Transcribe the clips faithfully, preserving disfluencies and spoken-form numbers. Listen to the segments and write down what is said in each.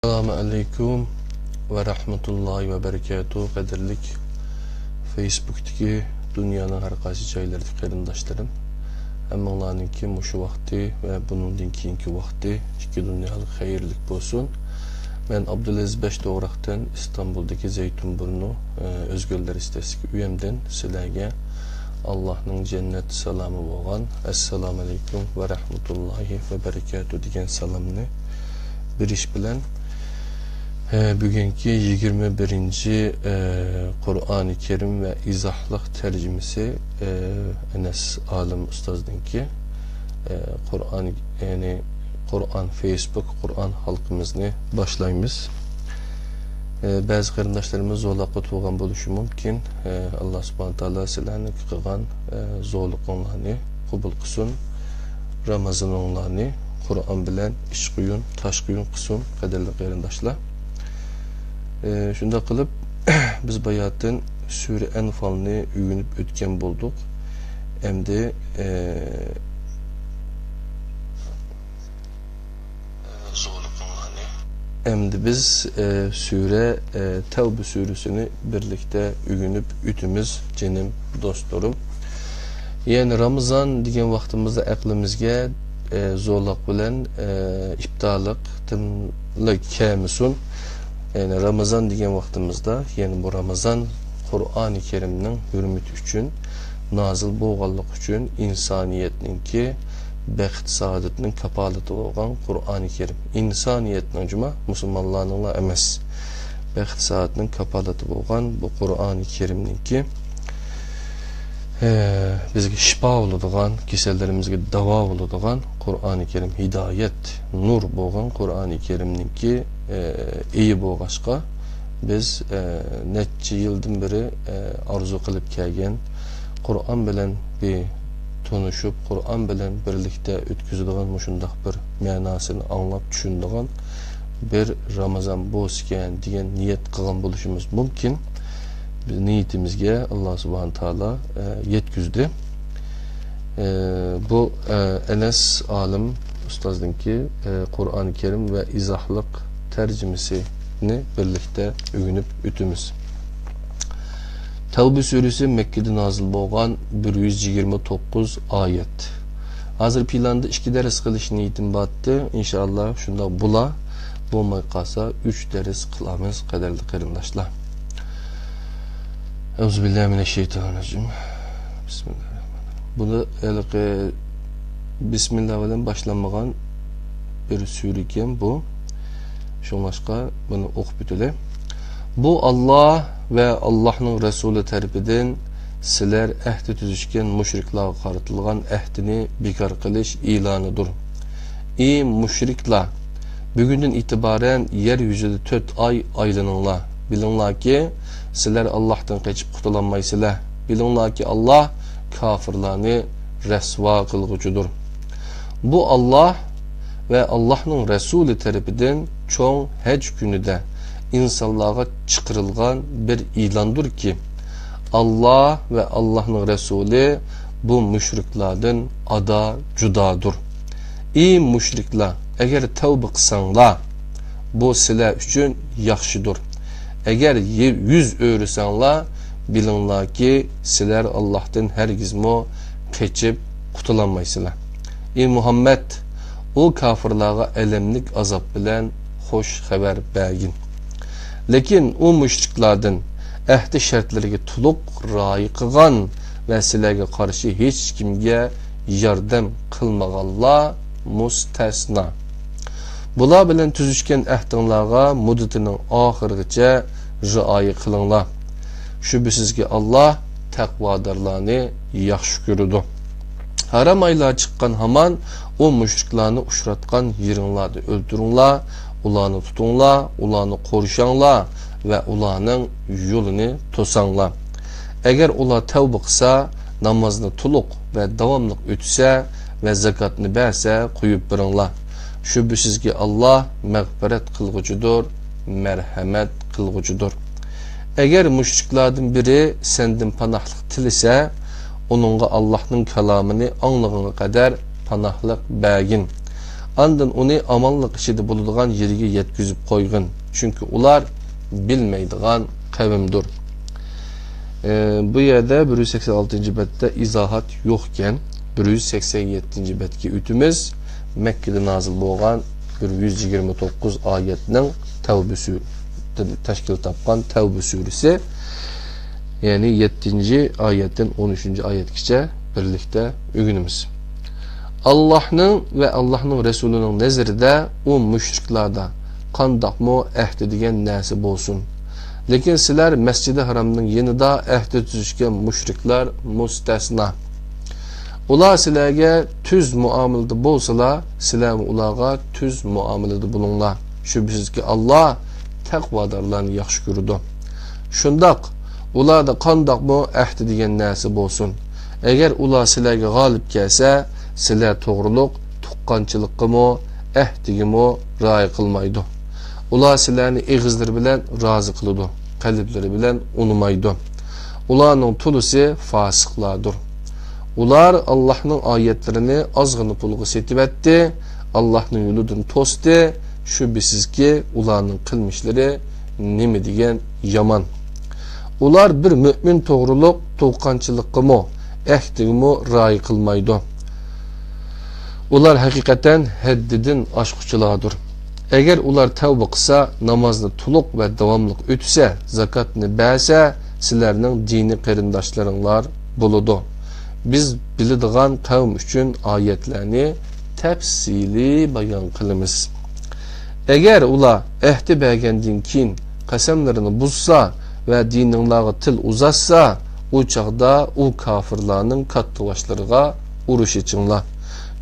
ئەسسالامۇ ئەلەيكۇم ۋە رەھمەتۇللاھى ۋە بەرىكاتۇھ. قەدىرلىك فېيسبۇكتىكى دۇنيانىڭ ھەر قايسى جايلىرىدىكى قېرىنداشلىرىم، ھەممىڭلارنىڭكى مۇشۇ ۋاقتى ۋە بۇنىڭدىن كېيىنكى ۋاقتى ئىككى دۇنيالىق خەيرلىك بولسۇن. مەن ئابدۇلئەزىز بەش توغراقتىن ئىستانبۇلدىكى زەيتۇنبۇرنۇ، ئە، ئۆزگە ئۆيلەر سىتەسىدىكى ئۆيەمدىن سىلەرگە ئاللاھنىڭ جەننەت سالامى بولغان ئەسسالامۇ ئەلەيكۇم ۋە رەھمەتۇللاھى ۋە بەرىكاتۇھ دېگەن سالامنى بېرىش بىلەن، ئە، بۈگۈنكى يىگىرمە بىرىنچى، ئە، قۇرئانى كەرىم ۋە ئىزاھلىق تەرجىمىسى، ئە، ئەنەس ئالىم ئۇستازنىڭكى، ئە، قۇرئان، يەنى قۇرئان فېيسبۇك، قۇرئان ھالقىمىزنى باشلايمىز. ئە، بەزى قېرىنداشلىرىمىز زولاققا تۇغان بولۇشى مۇمكىن. ئە، ئاللا سۇبھانە تائالا سىلەرنىڭ قىلغان، ئە، زولىقىڭلارنى قوبۇل قىلسۇن. رامازانىڭلارنى قۇرئان بىلەن ئىچ قۇيۇن، تاش قۇيۇن قىلسۇن، قەدىرلىك قېرىنداشلار. ئە، شۇنداق قىلىپ، بىز باياتىن سۈرە ئەنفالنى ئۆگىنىپ ئۆتكەن بولدۇق. ئەمدى، ئە، ئەمدى بىز، ئە، سۈرە، ئە، تەۋبە سۈرىسىنى بىرلىكتە ئۆگىنىپ ئۆتىمىز، جېنىم دوستلىرىم. يەنى رامىزان دېگەن ۋاقتىمىزدا ئەقلىمىزگە، ئە، زولاق بىلەن، ئە، ئىپتالىقتىنلا كەلمىسۇن. يەنى رامىزان دېگەن ۋاقتىمىزدا، يەنى بۇ رامىزان قۇرئانى كەرىمنىڭ ھۆرمىتى ئۈچۈن نازىل بولغانلىقى ئۈچۈن ئىنسانىيەتنىڭكى بەخت سائادىتىنىڭ كاپالىتى بولغان قۇرئانى كەرىم. ئىنسانىيەتنىڭ جۇما، مۇسۇلمانلارنىڭلا ئەمەس. بەخت سائادىتىنىڭ كاپالىتى بولغان بۇ قۇرئانى كەرىمنىڭكى، ئە، بىزگە شىپا بولىدىغان، كېسەللىرىمىزگە داۋا بولىدىغان قۇرئانى كەرىم، ھىدايەت، نۇر بولغان قۇرئانى كەرىمنىڭكى، ئە، ئېيى بولغاچقا، بىز، ئە، نەچچە يىلدىن بېرى، ئە، ئارزۇ قىلىپ كەلگەن قۇرئان بىلەن بىر تونۇشۇپ، قۇرئان بىلەن بىرلىكتە ئۆتكۈزىدىغان مۇشۇنداق بىر مەناسىنى ئاڭلاپ چۈشىنىدىغان بىر رامىزان بولسىكەن دېگەن نىيەت قىلغان بولۇشىمىز مۇمكىن. بىز نىيىتىمىزگە ئاللا سۇبھانە تائالا، ئە، يەتكۈزدى. ئە، بۇ، ئە، ئەنەس ئالىم ئۇستازنىڭكى، ئە، قۇرئانى كەرىم ۋە ئىزاھلىق تەرجىمىسىنى بىرلىكتە ئۆگىنىپ ئۆتىمىز. تەۋبە سۈرىسى مەككىدە نازىل بولغان، بىر يۈز يىگىرمە توققۇز ئايەت. ھازىر پىلاندا ئىككى دەرس قىلىش نىيىتىم بارتتى. ئىنشائاللا شۇنداق بولا. بولماي قالسا ئۈچ دەرس قىلىمىز، قەدىرلىك قېرىنداشلار. ئەئۇزۇبىللاھىمىنەششەيتانىررەجىم. بىسمىللاھىررەھمانىررەھىم. بۇنى ھېلىقى بىسمىللا بىلەن باشلانمىغان بىر سۈرىكەن بۇ. شۇڭلاشقا بۇنى ئوقۇپ ئۆتىلى. بۇ ئاللا ۋە ئاللانىڭ رەسۇلى تەرىپىدىن سىلەر ئەھدى تۈزۈشكەن مۇشرىكلارغا قارىتىلغان ئەھدىنى بىكار قىلىش ئېلانىدۇر. ئى مۇشرىكلار! بۈگۈندىن ئېتىبارەن يەر يۈزىدە تۆت ئاي ئايلىنىڭلار. بىلىڭلاركى، سىلەر ئاللاھتىن قېچىپ قۇتۇلالمايسىلەر. بىلىڭلاركى، ئاللاھ كاپىرلارنى رەسۋا قىلغۇچىدۇر. بۇ ئاللاھ ۋە ئاللاھنىڭ رەسۇلى تەرىپىدىن چوڭ ھەج كۈنىدە ئىنسانلارغا چىقىرىلغان بىر ئېلاندۇركى، ئاللاھ ۋە ئاللاھنىڭ رەسۇلى بۇ مۇشرىكلاردىن ئادا جۇدادۇر. ئى مۇشرىكلار، ئەگەر تەۋبە قىلساڭلار، بۇ سىلەر ئۈچۈن ياخشىدۇر. ئەگەر يۈ-، يۈز ئۆرۈسەڭلار، بىلىڭلاركى، سىلەر ئاللاھتىن ھەرگىزمۇ قېچىپ قۇتۇلالمايسىلەر. ئى مۇھەممەد، ئۇ كاپىرلارغا ئەلەملىك ئازاب بىلەن خۇش خەۋەر بەرگىن. لېكىن ئۇ مۇشرىكلاردىن ئەھدى شەرتلىرىگە تولۇق رىئايە قىلغان ۋە سىلەرگە قارشى ھېچكىمگە ياردەم قىلمىغانلار مۇستەسنا. بۇلار بىلەن تۈزۈشكەن ئەھدىڭلارغا مۇددىتىنىڭ ئاخىرىغىچە رىئايە قىلىڭلار. شۈبھىسىزكى، ئاللاھ تەقۋادارلارنى ياخشى كۆرىدۇ. ھارام ئايلار چىققان ھامان ئۇ مۇشرىكلارنى ئۇچراتقان يېرىڭلاردا ئۆلتۈرۈڭلار، ئۇلارنى تۇتۇڭلار، ئۇلارنى قورشاڭلار ۋە ئۇلارنىڭ يولىنى توساڭلار. ئەگەر ئۇلار تەۋبە قىلسا، نامازنى تولۇق ۋە داۋاملىق ئۆتىسە ۋە زاكاتنى بەرسە، قويۇپ بېرىڭلار. شۈبھىسىزكى، ئاللاھ مەغپىرەت قىلغۇچىدۇر، مەرھەمەت قىلغۇچىدۇر. ئەگەر مۇشرىكلاردىن بىرى سەندىن پاناھلىق تىلىسە، ئۇنىڭغا ئاللاھنىڭ كالامىنى ئاڭلىغىنىغا قەدەر پاناھلىق بەرگىن. ئاندىن ئۇنى ئامانلىق ئىچىدە بولىدىغان يېرىگە يەتكۈزۈپ قويغىن، چۈنكى ئۇلار بىلمەيدىغان قەۋمدۇر. ئى، بۇ يەردە بىر يۈز سەكسەن ئالتىنچى بەتتە ئىزاھات يوقكەن، بىر يۈز سەكسەن يەتتىنچى بەتكە ئۆتىمىز. مەككىدە نازىل بولغان بىر يۈز يىگىرمە توققۇز ئايەتنىڭ تەۋبە سۈرە تەشكىل تاپقان تەۋبە سۈرىسى، يەنى يەتتىنچى ئايەتتىن ئون ئۈچىنچى ئايەتكىچە بىرلىكتە ئۆگىنىمىز. ئاللاھنىڭ ۋە ئاللاھنىڭ رەسۇلىنىڭ نەزىرىدە ئۇ مۇشرىكلاردا قانداقمۇ ئەھدى دېگەن نەرسە بولسۇن. لېكىن سىلەر مەسجىدى ھارامنىڭ يېنىدا ئەھدى تۈزۈشكەن مۇشرىكلار مۇستەسنا. ئۇلار سىلەرگە تۈز مۇئامىلىدە بولسىلا، سىلەرمۇ ئۇلارغا تۈز مۇئامىلىدە بولۇڭلار. شۈبھىسىزكى، ئاللا تەقۋادارلارنى ياخشى كۆرىدۇ. شۇنداق، ئۇلاردا قانداقمۇ ئەھدى دېگەن نەرسە بولسۇن. ئەگەر ئۇلار سىلەرگە غالىب كەلسە، سىلەر توغرۇلۇق تۇغقانچىلىققىمۇ، ئەھدىگىمۇ رىئايە قىلمايدۇ. ئۇلار سىلەرنى ئېغىزلىرى بىلەن رازى قىلىدۇ، قەلبلىرى بىلەن ئۇنىمايدۇ. ئۇلارنىڭ تولىسى فاسىقلاردۇر. ئۇلار ئاللاھنىڭ ئايەتلىرىنى ئازغىنا پۇلغا سېتىۋەتتى، ئاللاھنىڭ يولىدىن توستى. شۈبھىسىزكى، ئۇلارنىڭ قىلمىشلىرى نېمە دېگەن يامان. ئۇلار بىر مۆمىن توغرۇلۇق تۇغقانچىلىققىمۇ، ئەھدىگىمۇ رىئايە قىلمايدۇ. ئۇلار ھەقىقەتەن ھەددىدىن ئاشقۇچىلاردۇر. ئەگەر ئۇلار تەۋبە قىلسا، نامازنى تولۇق ۋە داۋاملىق ئۆتىسە، زاكاتنى بەرسە، سىلەرنىڭ دىنىي قېرىنداشلىرىڭلار بولىدۇ. بىز بىلىدىغان قەۋم ئۈچۈن ئايەتلەرنى تەپسىلىي بايان قىلىمىز. ئەگەر ئۇلار ئەھدى بەرگەندىن كېيىن قەسەملىرىنى بۇزسا ۋە دىنىڭلارغا تىل ئۇزاتسا، ئۇ چاغدا ئۇ كاپىرلارنىڭ كاتتىباشلىرىغا ئۇرۇش ئېچىڭلار.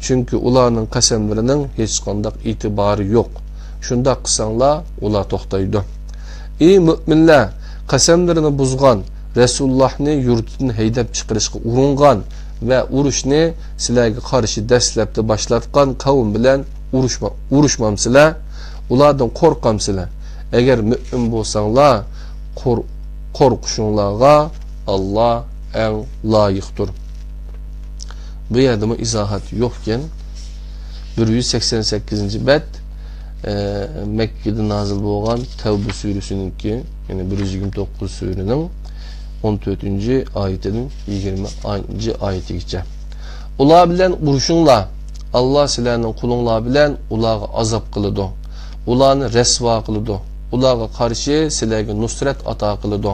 چۈنكى ئۇلارنىڭ قەسەملىرىنىڭ ھېچقانداق ئېتىبارى يوق. شۇنداق قىلساڭلار، ئۇلار توختايدۇ. ئى مۆمىنلەر، قەسەملىرىنى بۇزغان، رەسۇلۇللاھنى يۇرتىدىن ھەيدەپ چىقىرىشقا ئۇرۇنغان ۋە ئۇرۇشنى سىلەرگە قارشى دەسلەپتە باشلاتقان قەۋم بىلەن ئۇرۇشما-، ئۇرۇشمامسىلەر؟ ئۇلاردىن قورقامسىلەر؟ ئەگەر مۆمىن بولساڭلار، قور-، قورقۇشۇڭلارغا ئاللا ئەڭ لايىقتۇر. بۇ يەردىمۇ ئىزاھات يوقكەن. بىر يۈز سەكسەن سەككىزىنچى بەت، ئە، مەككىدە نازىل بولغان تەۋبە سۈرىسىنىڭكى، يەنى بىر يۈز يىگىرمە توققۇز سۈرىنىڭ ئون تۆتىنچى ئايىتىدىن يىگىرمە ئايىتىگىچە. ئۇلار بىلەن ئۇرۇشۇڭلار. ئاللا سىلەرنىڭ قولۇڭلار بىلەن ئۇلارغا ئازاب قىلىدۇ. ئۇلارنى رەسۋا قىلىدۇ. ئۇلارغا قارشى سىلەرگە نۇسرەت ئاتا قىلىدۇ.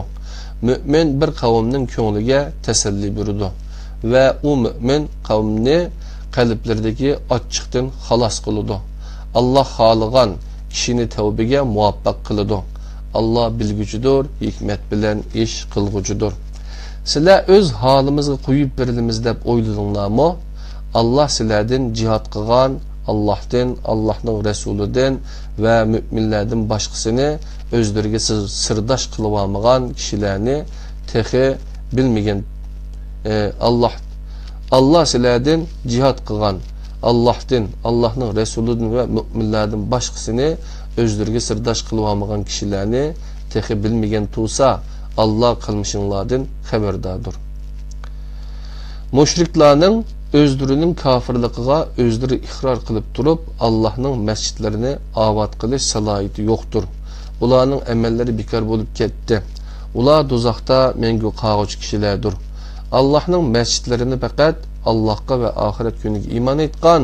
مۆمىن بىر قەۋمنىڭ كۆڭلىگە تەسەللى بېرىدۇ ۋە ئۇ مۆمىن قەۋمنى قەلبلىرىدىكى ئاچچىقتىن خالاس قىلىدۇ. ئاللا خالىغان كىشىنى تەۋبىگە مۇۋەپپەق قىلىدۇ. ئاللا بىلگۈچىدۇر، ھېكمەت بىلەن ئىش قىلغۇچىدۇر. سىلەر ئۆز ھالىمىزغا قويۇپ بېرىلىمىز دەپ ئويلىدىڭلارمۇ؟ ئاللا سىلەردىن جىھاد قىلغان، ئاللاھتىن، ئاللاھنىڭ رەسۇلىدىن ۋە مۆمىنلەردىن باشقىسىنى ئۆزلىرىگە سىر-، سىرداش قىلىۋالمىغان كىشىلەرنى تېخى بىلمىگەن، ئى، ئاللا، ئاللا سىلەردىن جىھاد قىلغان، ئاللاھتىن، ئاللاھنىڭ رەسۇلىدىن ۋە مۆمىنلەردىن باشقىسىنى ئۆزلىرىگە سىرداش قىلىۋالمىغان كىشىلەرنى تېخى بىلمىگەن تۇرسا، ئاللا قىلمىشىڭلاردىن خەۋەرداردۇر. مۇشرىكلارنىڭ ئۆزلىرىنىڭ كاپىرلىقىغا ئۆزلىرى ئىقرار قىلىپ تۇرۇپ، ئاللاھنىڭ مەسچىتلىرىنى ئاۋات قىلىش سالاھىيىتى يوقتۇر. ئۇلارنىڭ ئەمەللىرى بىكار بولۇپ كەتتى. ئۇلار دوزاختا مەڭگۈ قالغۇچى كىشىلەردۇر. ئاللاھنىڭ مەسچىتلىرىنى پەقەت ئاللاھقا ۋە ئاخىرەت كۈنىگە ئىمان ئېيتقان،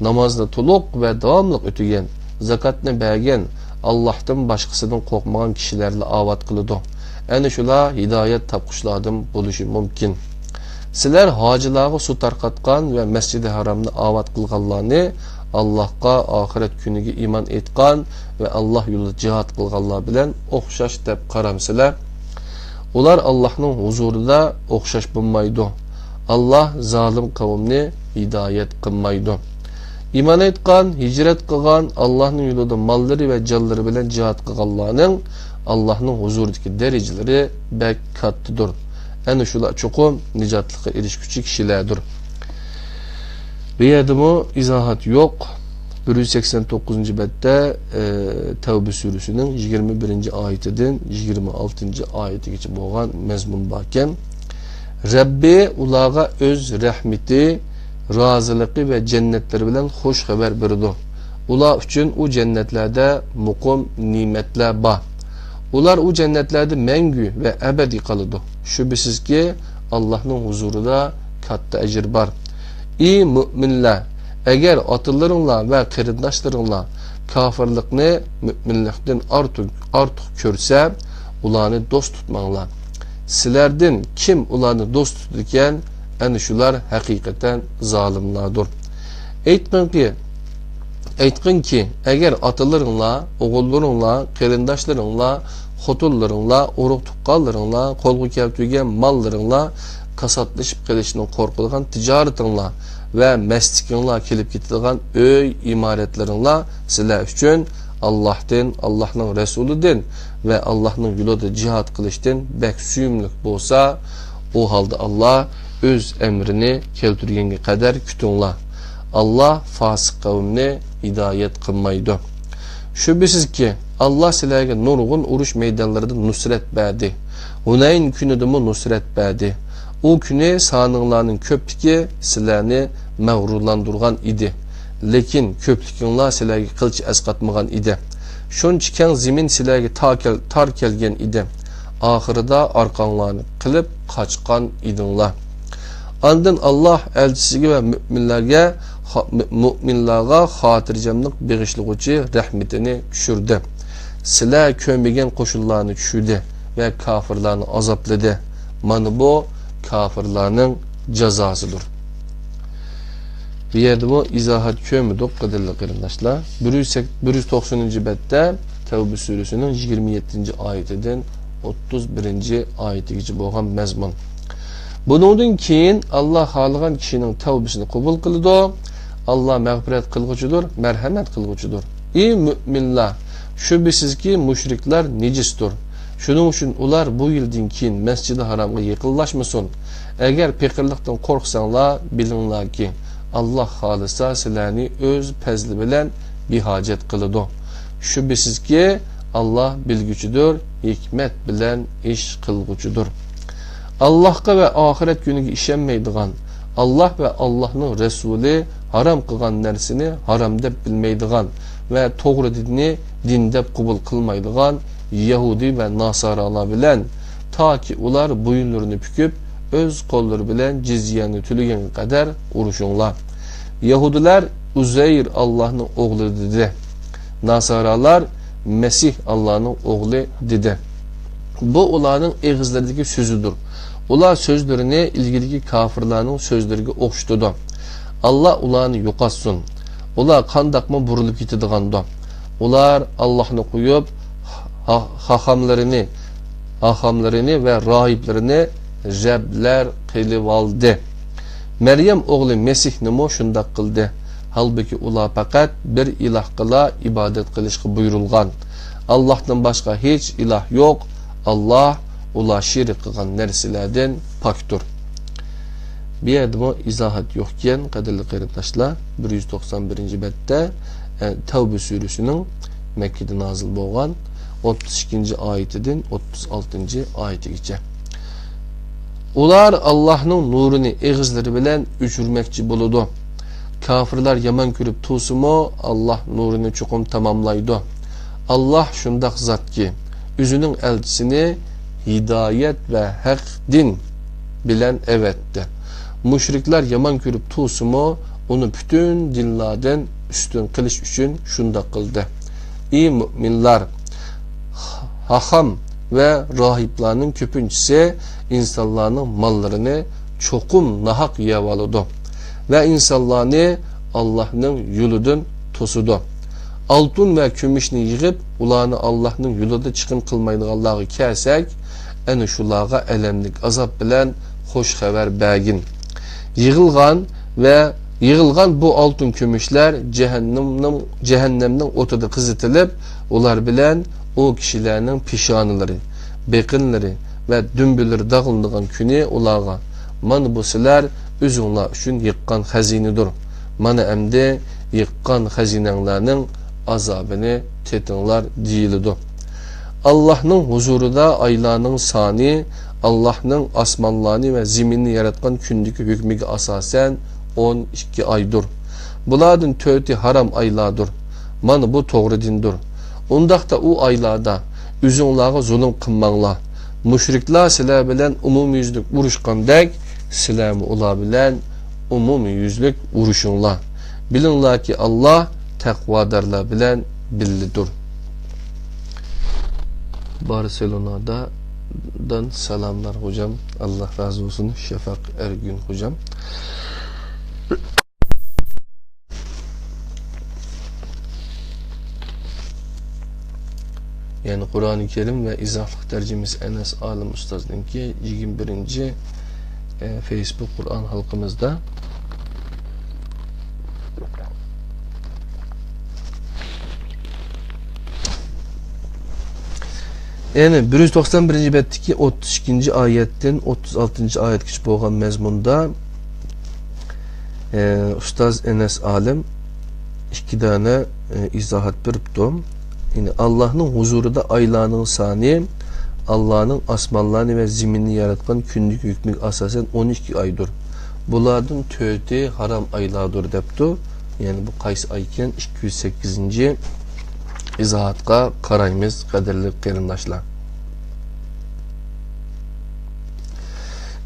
نامازنى تولۇق ۋە داۋاملىق ئۆتىگەن، زاكاتنى بەرگەن، ئاللاھتىن باشقىسىدىن قورقمىغان كىشىلەرلا ئاۋات قىلىدۇ. ئەنە شۇلار ھىدايەت تاپقۇچلاردىن بولۇشى مۇمكىن. سىلەر ھاجىلارغا سۇ تارقاتقان ۋە مەسجىدى ھارامنى ئاۋات قىلغانلارنى ئاللاھقا، ئاخىرەت كۈنىگە ئىمان ئېيتقان ۋە ئاللاھ يولىدا جىھاد قىلغانلار بىلەن ئوخشاش دەپ قارامسىلەر؟ ئۇلار ئاللاھنىڭ ھۇزۇرىدا ئوخشاش بولمايدۇ. ئاللاھ زالىم قەۋمنى ھىدايەت قىلمايدۇ. ئىمان ئېيتقان، ھىجرەت قىلغان، ئاللاھنىڭ يولىدا ماللىرى ۋە جانلىرى بىلەن جىھاد قىلغانلارنىڭ ئاللاھنىڭ ھۇزۇرىدىكى دەرىجىلىرى بەك كاتتىدۇر. ئەنە شۇلار چوقۇم نىجاتلىققا ئېرىشكۈچى كىشىلەردۇر. بۇ يەردىمۇ ئىزاھات يوق. بىر يۈز سەكسەن توققۇزىنچى بەتتە، ئە، تەۋبە سۈرىسىنىڭ يىگىرمە بىرىنچى ئايىتىدىن يىگىرمە ئالتىنچى ئايىتىگىچە بولغان مەزمۇن باركەن. رەببى ئۇلارغا ئۆز رەھمىتى، رازىلىقى ۋە جەننەتلىرى بىلەن خۇش خەۋەر بېرىدۇ. ئۇلار ئۈچۈن ئۇ جەننەتلەردە مۇقىم نېمەتلەر بار. ئۇلار ئۇ جەننەتلەردە مەڭگۈ ۋە ئەبەدىي قالىدۇ. شۈبھىسىزكى، ئاللاھنىڭ ھۇزۇرىدا كاتتا ئەجىر بار. ئى مۆمىنلەر! ئەگەر ئاتىلىرىڭلار ۋە قېرىنداشلىرىڭلار كاپىرلىقنى مۆمىنلىكتىن ئارتۇق، ئارتۇق كۆرسە، ئۇلارنى دوست تۇتماڭلار. سىلەردىن كىم ئۇلارنى دوست تۇتىدىكەن، ئەنە شۇلار ھەقىقەتەن زالىملاردۇر. ئېيتقىنكى، ئېيتقىنكى، ئەگەر ئاتىلىرىڭلار، ئوغۇللىرىڭلار، قېرىنداشلىرىڭلار، خوتۇنلىرىڭلار، ئۇرۇق-تۇغقانلىرىڭلار، قولغا كەلتۈرگەن ماللىرىڭلار كاساتلىشىپ قېلىشىدىن قورقىدىغان تىجارىتىڭلار ۋە مەستلىكىڭلار كېلىپ كېتىدىغان ئۆي ئىمارەتلىرىڭلار سىلەر ئۈچۈن ئاللاھتىن، ئاللاھنىڭ رەسۇلىدىن ۋە ئاللاھنىڭ يولىدا جىھاد قىلىشتىن بەك سۆيۈملۈك بولسا، ئۇ ھالدا ئاللاھ ئۆز ئەمرىنى كەلتۈرگەنگە قەدەر كۈتۈڭلار. ئاللاھ فاسىق قەۋمنى ھىدايەت قىلمايدۇ. شۈبھىسىزكى، ئاللاھ سىلەرگە نۇرغۇن ئۇرۇش مەيدانلىرىدا نۇسرەت بەردى. ھۇنەين كۈنىدىمۇ نۇسرەت بەردى. ئۇ كۈنى سانىڭلارنىڭ كۆپلۈكى سىلەرنى مەغرۇرلاندۇرغان ئىدى. لېكىن كۆپلۈكۈڭلار سىلەرگە قىلچە ئەسقاتمىغان ئىدى. شۇنچە كەڭ زېمىن سىلەرگە تا كەل-، تار كەلگەن ئىدى. ئاخىرىدا ئارقاڭلارنى قىلىپ قاچقان ئىدىڭلار. ئاندىن ئاللاھ ئەلچىسىگە ۋە مۆمىنلەرگە، خا-، مۆ-، مۆمىنلارغا خاتىرجەملىك بېغىشلىغۇچى رەھمىتىنى چۈشۈردى. سىلەر كۆرمىگەن قوشۇنلارنى چۈشۈردى ۋە كاپىرلارنى ئازابلىدى. مانا بۇ كاپىرلارنىڭ جازاسىدۇر. بۇ يەردىمۇ ئىزاھات كۆرمىدۇق، قەدىرلىك قېرىنداشلار. بىر يۈز سەك-، بىر يۈز توقسىنىنچى بەتتە تەۋبە سۈرىسىنىڭ يىگىرمە يەتتىنچى ئايىتىدىن ئوتتۇز بىرىنچى ئايىتىگىچە بولغان مەزمۇن. بۇنىڭدىن كېيىن ئاللاھ خالىغان كىشىنىڭ تەۋبىسىنى قوبۇل قىلىدۇ. ئاللاھ مەغپىرەت قىلغۇچىدۇر، مەرھەمەت قىلغۇچىدۇر. ئى مۆمىنلەر! شۈبھىسىزكى، مۇشرىكلار نىجىستۇر. شۇنىڭ ئۈچۈن ئۇلار بۇ يىلدىن كېيىن مەسجىدى ھارامغا يېقىنلاشمىسۇن. ئەگەر پېقىرلىقتىن قورقساڭلار، بىلىڭلاركى، ئاللاھ خالىسا سىلەرنى ئۆز پەزلى بىلەن بىھاجەت قىلىدۇ. شۈبھىسىزكى، ئاللاھ بىلگۈچىدۇر، ھېكمەت بىلەن ئىش قىلغۇچىدۇر. ئاللاھقا ۋە ئاخىرەت كۈنىگە ئىشەنمەيدىغان، ئاللاھ ۋە ئاللاھنىڭ رەسۇلى ھارام قىلغان نەرسىنى ھارام دەپ بىلمەيدىغان ۋە توغرا دىننى دىن دەپ قوبۇل قىلمايدىغان يەھۇدىي ۋە ناسارالار بىلەن، تاكى ئۇلار بويۇنلىرىنى پۈكۈپ، ئۆز قوللىرى بىلەن جىزيەنى تۆلىگەنگە قەدەر ئۇرۇشۇڭلار. يەھۇدىيلار ئۇزەير ئاللاھنىڭ ئوغلى دېدى. ناسارالار مەسىھ ئاللاھنىڭ ئوغلى دېدى. بۇ ئۇلارنىڭ ئېغىزلىرىدىكى سۆزىدۇر. ئۇلار سۆزلىرىنى ئىلگىرىكى كاپىرلارنىڭ سۆزلىرىگە ئوخشىتىدۇ. ئاللاھ ئۇلارنى يوقاتسۇن. ئۇلار قانداقمۇ بۇرۇلۇپ كېتىدىغاندۇ؟ ئۇلار ئاللاھنى قويۇپ، ھا-، خاخاملىرىنى، ھاخاملىرىنى ۋە راھىبلىرىنى رەبلەر قىلىۋالدى. مەريەم ئوغلى مەسىھنىمۇ شۇنداق قىلدى. ھالبۇكى، ئۇلار پەقەت بىر ئىلاھقىلا ئىبادەت قىلىشقا بۇيرۇلغان. ئاللاھتىن باشقا ھېچ ئىلاھ يوق. ئاللاھ ئۇلار شېرىك قىلغان نەرسىلەردىن پاكتۇر. بۇ يەردىمۇ ئىزاھات يوقكەن، قەدىرلىك قېرىنداشلار. بىر يۈز توقسان بىرىنچى بەتتە، ئە، تەۋبە سۈرىسىنىڭ مەككىدە نازىل بولغان ئوتتۇز ئىككىنچى ئايىتىدىن ئوتتۇز ئالتىنچى ئايىتىگىچە. ئۇلار ئاللاھنىڭ نۇرىنى ئېغىزلىرى بىلەن ئۆچۈرمەكچى بولىدۇ. كاپىرلار يامان كۆرۈپ تۇرسىمۇ، ئاللاھ نۇرىنى چوقۇم تاماملايدۇ. ئاللاھ شۇنداق زاتكى، ئۆزىنىڭ ئەلچىسىنى ھىدايەت ۋە ھەق دىن بىلەن ئەۋەتتى. مۇشرىكلار يامان كۆرۈپ تۇرسىمۇ، ئۇنى پۈتۈن دىنلاردىن ئۈستۈن قىلىش ئۈچۈن شۇنداق قىلدى. ئى مۆمىنلار! خاخام ۋە راھىبلارنىڭ كۆپىنچىسى ئىنسانلارنىڭ ماللىرىنى چوقۇم ناھەق يەۋالىدۇ ۋە ئىنسانلارنى ئاللاھنىڭ يولىدىن توسىدۇ. ئالتۇن ۋە كۈمۈشنى يىغىپ، ئۇلارنى ئاللاھنىڭ يولىدا چىقىم قىلمايدىغانلارغا كەلسەك، ئەنە شۇلارغا ئەلەملىك ئازاب بىلەن خوش خەۋەر بەرگىن. يىغىلغان ۋە يىغىلغان بۇ ئالتۇن كۈمۈشلەر جەھەننەمنىڭ، جەھەننەمنىڭ ئوتىدا قىزىتىلىپ، ئۇلار بىلەن ئۇ كىشىلەرنىڭ پېشانىلىرى، بېقىنلىرى ۋە دۈمبىلىرى داغلىنىدىغان كۈنى ئۇلارغا، مانا بۇ سىلەر ئۆزۈڭلار ئۈچۈن يىغقان خەزىنىدۇر. مانا ئەمدى يىغقان خەزىنەڭلارنىڭ ئازابىنى تېتىڭلار، دېيىلىدۇ. ئاللاھنىڭ ھۇزۇرىدا ئايلارنىڭ سانى ئاللاھنىڭ ئاسمانلارنى ۋە زېمىننى ياراتقان كۈندىكى ھۆكمىگە ئاساسەن ئون ئىككى ئايدۇر. بۇلاردىن تۆتى ھارام ئايلاردۇر. مانا بۇ توغرا دىندۇر. ئۇنداقتا ئۇ ئايلاردا ئۆزۈڭلارغا زۇلۇم قىلماڭلار. مۇشرىكلار سىلەر بىلەن ئومۇميۈزلۈك ئۇرۇشقاندەك، سىلەرمۇ ئۇلار بىلەن ئومۇميۈزلۈك ئۇرۇشۇڭلار. بىلىڭلاركى، ئاللا تەقۋادارلار بىلەن بىللىدۇر. بارسېلونادىن سالاملار خوجام. ئاللا رازى بولسۇن، شەفەق ئەرگۈن خوجام. يەنى قۇرئانى كەرىم ۋە ئىزاھلىق تەرجىمىسى ئەنەس ئالىم ئۇستازنىڭكى يىگىرمە بىرىنچى، ئە، فېيسبۇك قۇرئان ھالقىمىزدا. يەنى بىر يۈز توقسان بىرىنچى بەتتىكى ئوتتۇز ئىككىنچى ئايەتتىن ئوتتۇز ئالتىنچى ئايەتكىچە بولغان مەزمۇندا، ئە، ئۇستاز ئەنەس ئالىم ئىككى دانە، ئە، ئىزاھات بېرىپتۇ. يەنى ئاللانىڭ ھۇزۇرىدا ئايلارنىڭ سانى ئاللانىڭ ئاسمانلارنى ۋە زېمىننى ياراتقان كۈنلۈك ھۆكمىگە ئاساسەن ئون ئىككى ئايدۇر. بۇلاردىن تۆتى ھارام ئايلاردۇر دەپتۇ. يەنى بۇ قايسى ئايكەن؟ ئىككى يۈز سەككىزىنچى ئىزاھاتقا قارايمىز، قەدىرلىك قېرىنداشلار.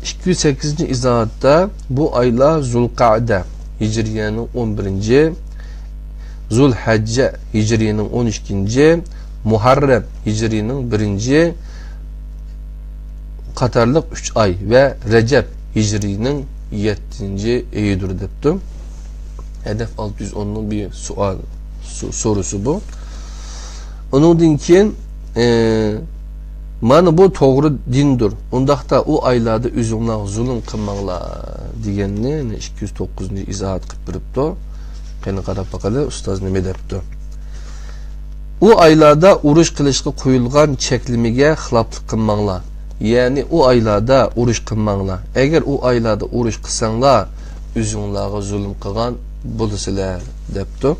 ئىككى يۈز سەككىزىنچى ئىزاھاتتا بۇ ئايلار زۇلقەدە، ھىجرىيەنىڭ ئون بىرىنچى، زۇلھەججە، ھىجرىيەنىڭ ئون ئىككىنچى، مۇھەررەم، ھىجرىيەنىڭ بىرىنچى، قاتارلىق ئۈچ ئاي ۋە رەجەب، ھىجرىينىڭ يەتتىنچى ئېيىدۇر دەپتۇ. ھەدەپ ئالتە يۈز ئوننىڭ بىر سوئال، سو-، سورۇسى بۇ. ئۇنىڭدىن كېيىن، ئى، مانا بۇ توغرا دىندۇر. ئۇنداقتا ئۇ ئايلاردا ئۆزۈڭلارغا زۇلۇم قىلماڭلار دېگەننى ئىككى يۈز توققۇزىنچى ئىزاھات قىلىپ بېرىپتۇ. قېنى قاراپ باقايلى، ئۇستاز نېمە دەپتۇ؟ ئۇ ئايلاردا ئۇرۇش قىلىشقا قويۇلغان چەكلىمىگە خىلاپلىق قىلماڭلار. يەنى ئۇ ئايلاردا ئۇرۇش قىلماڭلار. ئەگەر ئۇ ئايلاردا ئۇرۇش قىلساڭلار، ئۆزۈڭلارغا زۇلۇم قىلغان بولىسىلەر، دەپتۇ.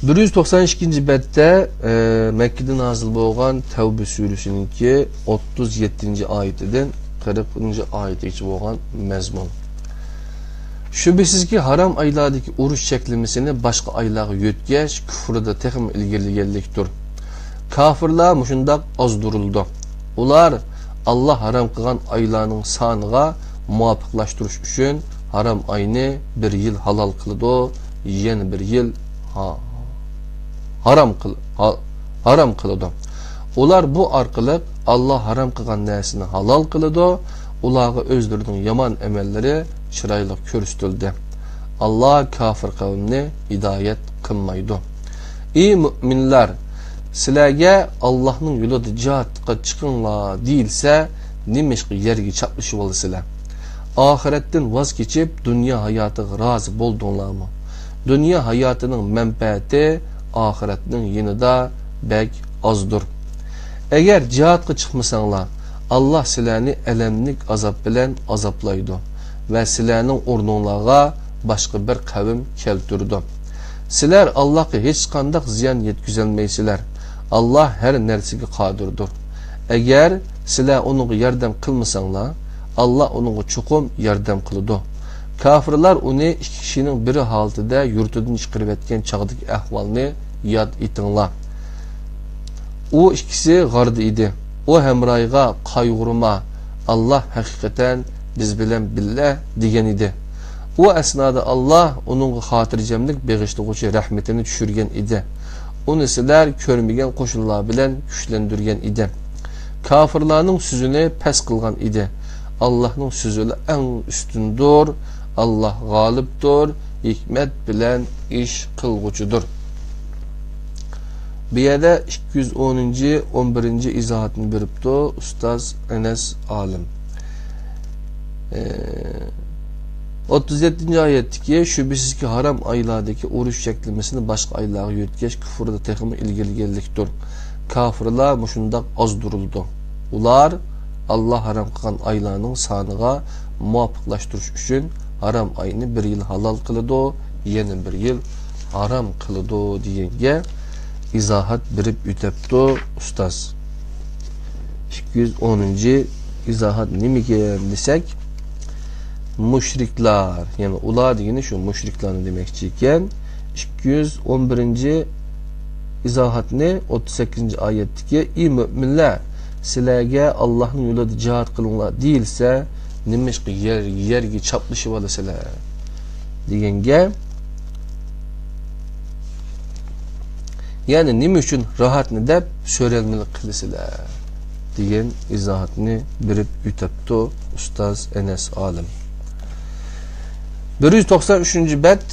بىر يۈز توقسان ئىككىنچى بەتتە، ئە، مەككىدە نازىل بولغان تەۋبە سۈرىسىنىڭكى ئوتتۇز يەتتىنچى ئايىتىدىن قىرىقىنچى ئايىتىگىچە بولغان مەزمۇن. شۈبھىسىزكى، ھارام ئايلاردىكى ئۇرۇش چەكلىمىسىنى باشقا ئايلارغا يۆتكەش كۇفرىدا تېخىمۇ ئىلگىرىلىگەنلىكتۇر. كاپىرلار مۇشۇنداق ئازدۇرۇلىدۇ. ئۇلار ئاللا ھارام قىلغان ئايلارنىڭ سانىغا مۇۋاپىقلاشتۇرۇش ئۈچۈن ھارام ئاينى بىر يىل ھالال قىلىدۇ، يەنە بىر يىل ھا-، ھارام قىل-، ھا-، ھارام قىلىدۇ. ئۇلار بۇ ئارقىلىق ئاللا ھارام قىلغان نەرسىنى ھالال قىلىدۇ. ئۇلارغا ئۆزلىرىنىڭ يامان ئەمەللىرى چىرايلىق كۆرسىتىلدى. ئاللا كاپىر قەۋمنى ھىدايەت قىلمايدۇ. ئى مۆمىنلەر، سىلەرگە ئاللاھنىڭ يولىدا جىھادقا چىقىڭلار دېيىلسە، نېمىشقا يەرگە چاپلىشىۋالىسىلەر؟ ئاخىرەتتىن ۋاز كېچىپ، دۇنيا ھاياتىغا رازى بولدۇڭلارمۇ؟ دۇنيا ھاياتىنىڭ مەنپەئەتى ئاخىرەتنىڭ يېنىدا بەك ئازدۇر. ئەگەر جىھادقا چىقمىساڭلار، ئاللا سىلەرنى ئەلەملىك ئازاب بىلەن ئازابلايدۇ ۋە سىلەرنىڭ ئورنۇڭلارغا باشقا بىر قەۋم كەلتۈرىدۇ. سىلەر ئاللاھقا ھېچقانداق زىيان يەتكۈزەلمەيسىلەر. ئاللا ھەر نەرسىگە قادىردۇر. ئەگەر سىلەر ئۇنىڭغا ياردەم قىلمىساڭلار، ئاللا ئۇنىڭغا چوقۇم ياردەم قىلىدۇ. كاپىرلار ئۇنى ئىككى كىشىنىڭ بىرى ھالىتىدە يۇرتىدىن چىقىرىۋەتكەن چاغدىكى ئەھۋالنى ياد ئېتىڭلار. ئۇ ئىككىسى غاردا ئىدى. ئۇ ھەمراھىغا، «قايغۇرما، ئاللا ھەقىقەتەن بىز بىلەن بىللە» دېگەن ئىدى. ئۇ ئەسنادا ئاللا ئۇنىڭغا خاتىرجەملىك بېغىشلىغۇچى رەھمىتىنى چۈشۈرگەن ئىدى. ئۇنى سىلەر كۆرمىگەن قوشۇنلار بىلەن كۈچلەندۈرگەن ئىدى. كاپىرلارنىڭ سۆزىنى پەس قىلغان ئىدى. ئاللاھنىڭ سۆزىلا ئەڭ ئۈستۈندۇر. ئاللاھ غالىبتۇر، ھېكمەت بىلەن ئىش قىلغۇچىدۇر. بۇ يەردە ئىككى يۈز ئونىنچى، ئون بىرىنچى ئىزاھاتنى بېرىپتۇ ئۇستاز ئەنەس ئالىم. ئى، ئوتتۇز يەتتىنچى ئايەتتىكى، شۈبھىسىزكى، ھارام ئايلاردىكى ئۇرۇش چەكلىمىسىنى باشقا ئايلارغا يۆتكەش كۇفردا تېخىمۇ ئىلگىرىلىگەنلىكتۇر. كاپىرلار مۇشۇنداق ئازدۇرۇلىدۇ. ئۇلار ئاللا ھارام قىلغان ئايلارنىڭ سانىغا مۇۋاپىقلاشتۇرۇش ئۈچۈن ھارام ئاينى بىر يىل ھالال قىلىدۇ، يەنە بىر يىل ھارام قىلىدۇ دېگەنگە ئىزاھات بېرىپ ئۆتەپتۇ ئۇستاز. ئىككى يۈز ئونىنچى ئىزاھات نېمىكەن دېسەك، مۇشرىكلار، يەنى ئۇلار دېگىنى شۇ مۇشرىكلارنى دېمەكچى ئىكەن. ئىككى يۈز ئون بىرىنچى ئىزاھاتنى ئوتتۇز سەككىزىنچى ئايەتتىكى، ئى مۆمىنلەر، سىلەرگە ئاللاھنىڭ يولىدا جىھاد قىلىڭلار دېيىلسە، نېمىشقا يەر، يەرگە چاپلىشىۋالىسىلەر؟ دېگەن گەپ. يەنى نېمە ئۈچۈن راھەتنى دەپ سۆرەلمىلىك قىلىسىلەر؟ دېگەن ئىزاھاتنى بېرىپ ئۆتەپتۇ ئۇستاز ئەنەس ئالىم. بىر يۈز توقسان ئۈچىنچى بەت،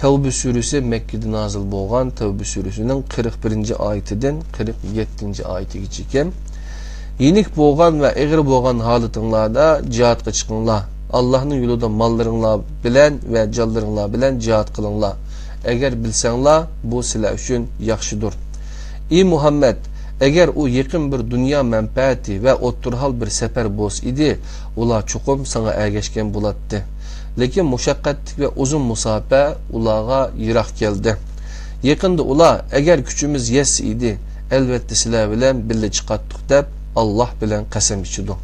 تەۋبە سۈرىسى، مەككىدە نازىل بولغان تەۋبە سۈرىسىنىڭ قىرىق بىرىنچى ئايىتىدىن قىرىق يەتتىنچى ئايىتىگىچە ئىكەن. يېنىك بولغان ۋە ئېغىر بولغان ھالىتىڭلاردا جىھادقا چىقىڭلار. ئاللاھنىڭ يولىدا ماللىرىڭلار بىلەن ۋە جانلىرىڭلار بىلەن جىھاد قىلىڭلار. ئەگەر بىلسەڭلار، بۇ سىلەر ئۈچۈن ياخشىدۇر. ئى مۇھەممەد، ئەگەر ئۇ يېقىن بىر دۇنيا مەنپەئەتى ۋە ئوتتۇرىھال بىر سەپەر بولسا ئىدى، ئۇلار چوقۇم ساڭا ئەگەشكەن بولاتتى. لېكىن مۇشەققەتلىك ۋە ئۇزۇن مۇساپە ئۇلارغا يىراق كەلدى. يېقىندا ئۇلار، ئەگەر كۈچىمىز يەتسە ئىدى، ئەلۋەتتە سىلەر بىلەن بىللە چىقاتتۇق دەپ، ئاللاھ بىلەن قەسەم ئىچىدۇ.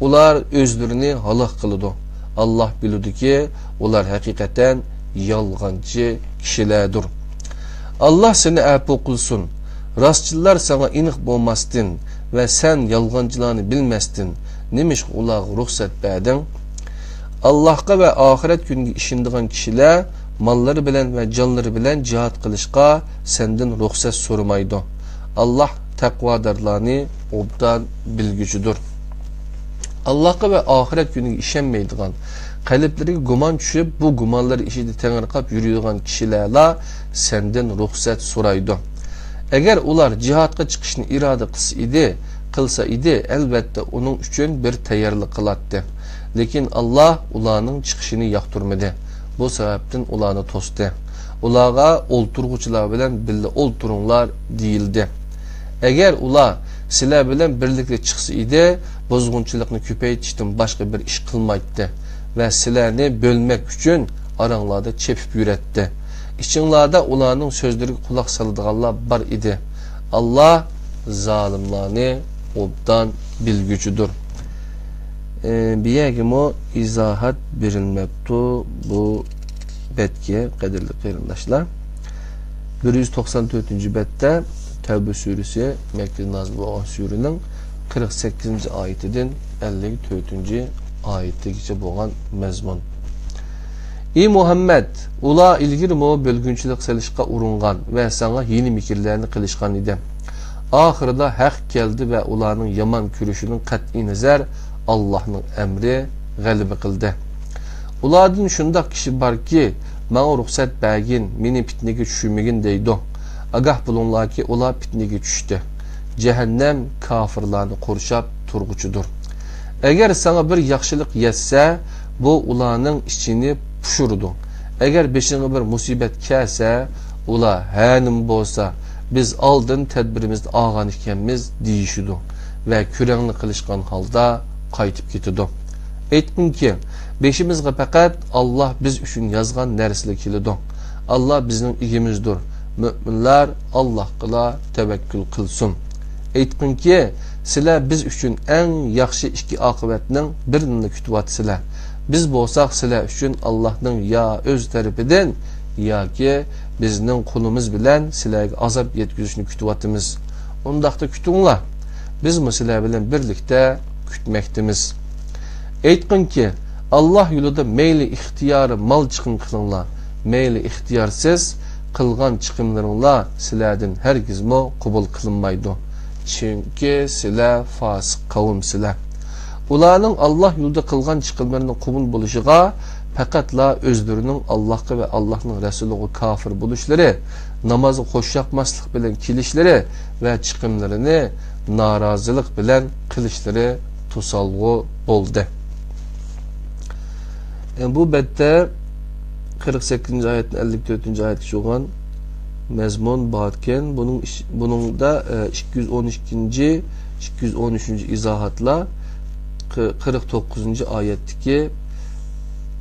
ئۇلار ئۆزلىرىنى ھالاك قىلىدۇ. ئاللاھ بىلىدۇكى، ئۇلار ھەقىقەتەن يالغانچى كىشىلەردۇر. ئاللاھ سېنى ئەپۇ قىلسۇن. راستچىللار ساڭا ئېنىق بولماستىن ۋە سەن يالغانچىلارنى بىلمەستىن، نېمىشقا ئۇلارغا رۇخسەت بەردىڭ؟ ئاللاھقا ۋە ئاخىرەت كۈنىگە ئىشىنىدىغان كىشىلەر ماللىرى بىلەن ۋە جانلىرى بىلەن جىھاد قىلىشقا سەندىن رۇخسەت سورىمايدۇ. ئاللاھ تەقۋادارلارنى ئوبدان بىلگۈچىدۇر. ئاللاھقا ۋە ئاخىرەت كۈنىگە ئىشەنمەيدىغان، قەلبلىرىگە گۇمان چۈشۈپ، بۇ گۇمانلىرى ئىچىدە تېڭىرقاپ يۈرىدىغان كىشىلەرلا سەندىن رۇخسەت سورايدۇ. ئەگەر ئۇلار جىھادقا چىقىشنى ئىرادە قىلسا ئىدى، قىلسا ئىدى، ئەلۋەتتە ئۇنىڭ ئۈچۈن بىر تەييارلىق قىلاتتى. لېكىن ئاللاھ ئۇلارنىڭ چىقىشىنى ياقتۇرمىدى. بۇ سەۋەبتىن ئۇلارنى توستى. ئۇلارغا ئولتۇرغۇچىلار بىلەن بىللە ئولتۇرۇڭلار دېيىلدى. ئەگەر ئۇلار سىلەر بىلەن بىرلىكتە چىقسا ئىدى، بۇزغۇنچىلىقنى كۆپەيتىشتىن باشقا بىر ئىش قىلمايتتى ۋە سىلەرنى بۆلمەك ئۈچۈن ئاراڭلاردا چېپىپ يۈرەتتى. ئىچىڭلاردا ئۇلارنىڭ سۆزلىرىگە قۇلاق سالىدىغانلار بار ئىدى. ئاللاھ زالىملارنى ئوبدان بىلگۈچىدۇر. ئى، بۇ يەرگىمۇ ئىزاھات بېرىلمەپتۇ بۇ بەتكە، قەدىرلىك قېرىنداشلار. بىر يۈز توقسان تۆتىنچى بەتتە تەۋبە سۈرىسى، مەككىدە نازىل بولغان سۈرىنىڭ قىرىق سەككىزىنچى ئايىتىدىن ئەللىك تۆتىنچى ئايىتىگىچە بولغان مەزمۇن. ئى مۇھەممەد، ئۇلار ئىلگىرىمۇ بۆلگۈنچىلىك سېلىشقا ئۇرۇنغان ۋە ساڭا ھىيلە-مىكىرلەرنى قىلىشقان ئىدى. ئاخىرىدا ھەق كەلدى ۋە ئۇلارنىڭ يامان كۈرىشىدىن قەتئىينەزەر، ئاللاھنىڭ ئەمرى غەلىبە قىلدى. ئۇلاردىن شۇنداق كىشى باركى، ماڭا رۇخسەت بەرگىن، مېنى پىتنىگە چۈشۈرمىگىن دەيدۇ. ئاگاھ بولۇڭلاركى، ئۇلار پىتنىگە چۈشتى. جەھەننەم كاپىرلارنى قورشاپ تۇرغۇچىدۇر. ئەگەر ساڭا بىر ياخشىلىق يەتسە، بۇ ئۇلارنىڭ ئىچىنى پۇشۇرىدۇ. ئەگەر بېشىڭغا بىر مۇسىبەت كەلسە، ئۇلار، ھە نېمە بولسا، بىز ئالدىن تەدبىرىمىزنى ئالغان ئىكەنمىز، دېيىشىدۇ ۋە كۆرەڭلىك قىلىشقان ھالدا قايتىپ كېتىدۇ. ئېيتقىنكى، بېشىمىزغا پەقەت ئاللاھ بىز ئۈچۈن يازغان نەرسىلەر كېلىدۇ. ئاللاھ بىزنىڭ ئىگىمىزدۇر. مۆمىنلەر ئاللاھقىلا تەۋەككۈل قىلسۇن. ئېيتقىنكى، سىلەر بىز ئۈچۈن ئەڭ ياخشى ئىككى ئاقىۋەتنىڭ بىرىنىلا كۈتۈۋاتىسىلەر. بىز بولساق سىلەر ئۈچۈن ئاللاھنىڭ يا ئۆز تەرىپىدىن ياكى بىزنىڭ قولىمىز بىلەن سىلەرگە ئازاب يەتكۈزۈشنى كۈتۈۋاتىمىز. ئۇنداقتا كۈتۈڭلار. بىزمۇ سىلەر بىلەن بىرلىكتە كۈتمەكتىمىز. ئېيتقىنكى، ئاللاھ يولىدا مەيلى ئىختىيارىي مال چىقىم قىلىڭلار، مەيلى ئىختىيارسىز قىلغان چىقىملىرىڭلار سىلەردىن ھەرگىزمۇ قوبۇل قىلىنمايدۇ. چۈنكى سىلەر فاسىق قەۋمسىلەر. ئۇلارنىڭ ئاللاھ يولىدا قىلغان چىقىملىرىنىڭ قوبۇل بولۇشىغا پەقەتلا ئۆزلىرىنىڭ ئاللاھقا ۋە ئاللاھنىڭ رەسۇلىغا كاپىر بولۇشلىرى، نامازغا قوشۇشماسلىق بىلەن كېلىشلىرى ۋە چىقىملىرىنى نارازىلىق بىلەن قىلىشلىرى توسالغۇ بولدى. بۇ بەتتە قىرىق سەككىزىنچى ئايەتتىن ئەللىك تۆتىنچى ئايەتكىچە بولغان مەزمۇن باركەن. بۇنىڭ ئىچ-، بۇنىڭدا، ئىككى يۈز ئون ئىككىنچى، ئىككى يۈز ئون ئۈچىنچى ئىزاھاتلار، قىرىق توققۇزىنچى ئايەتتىكى،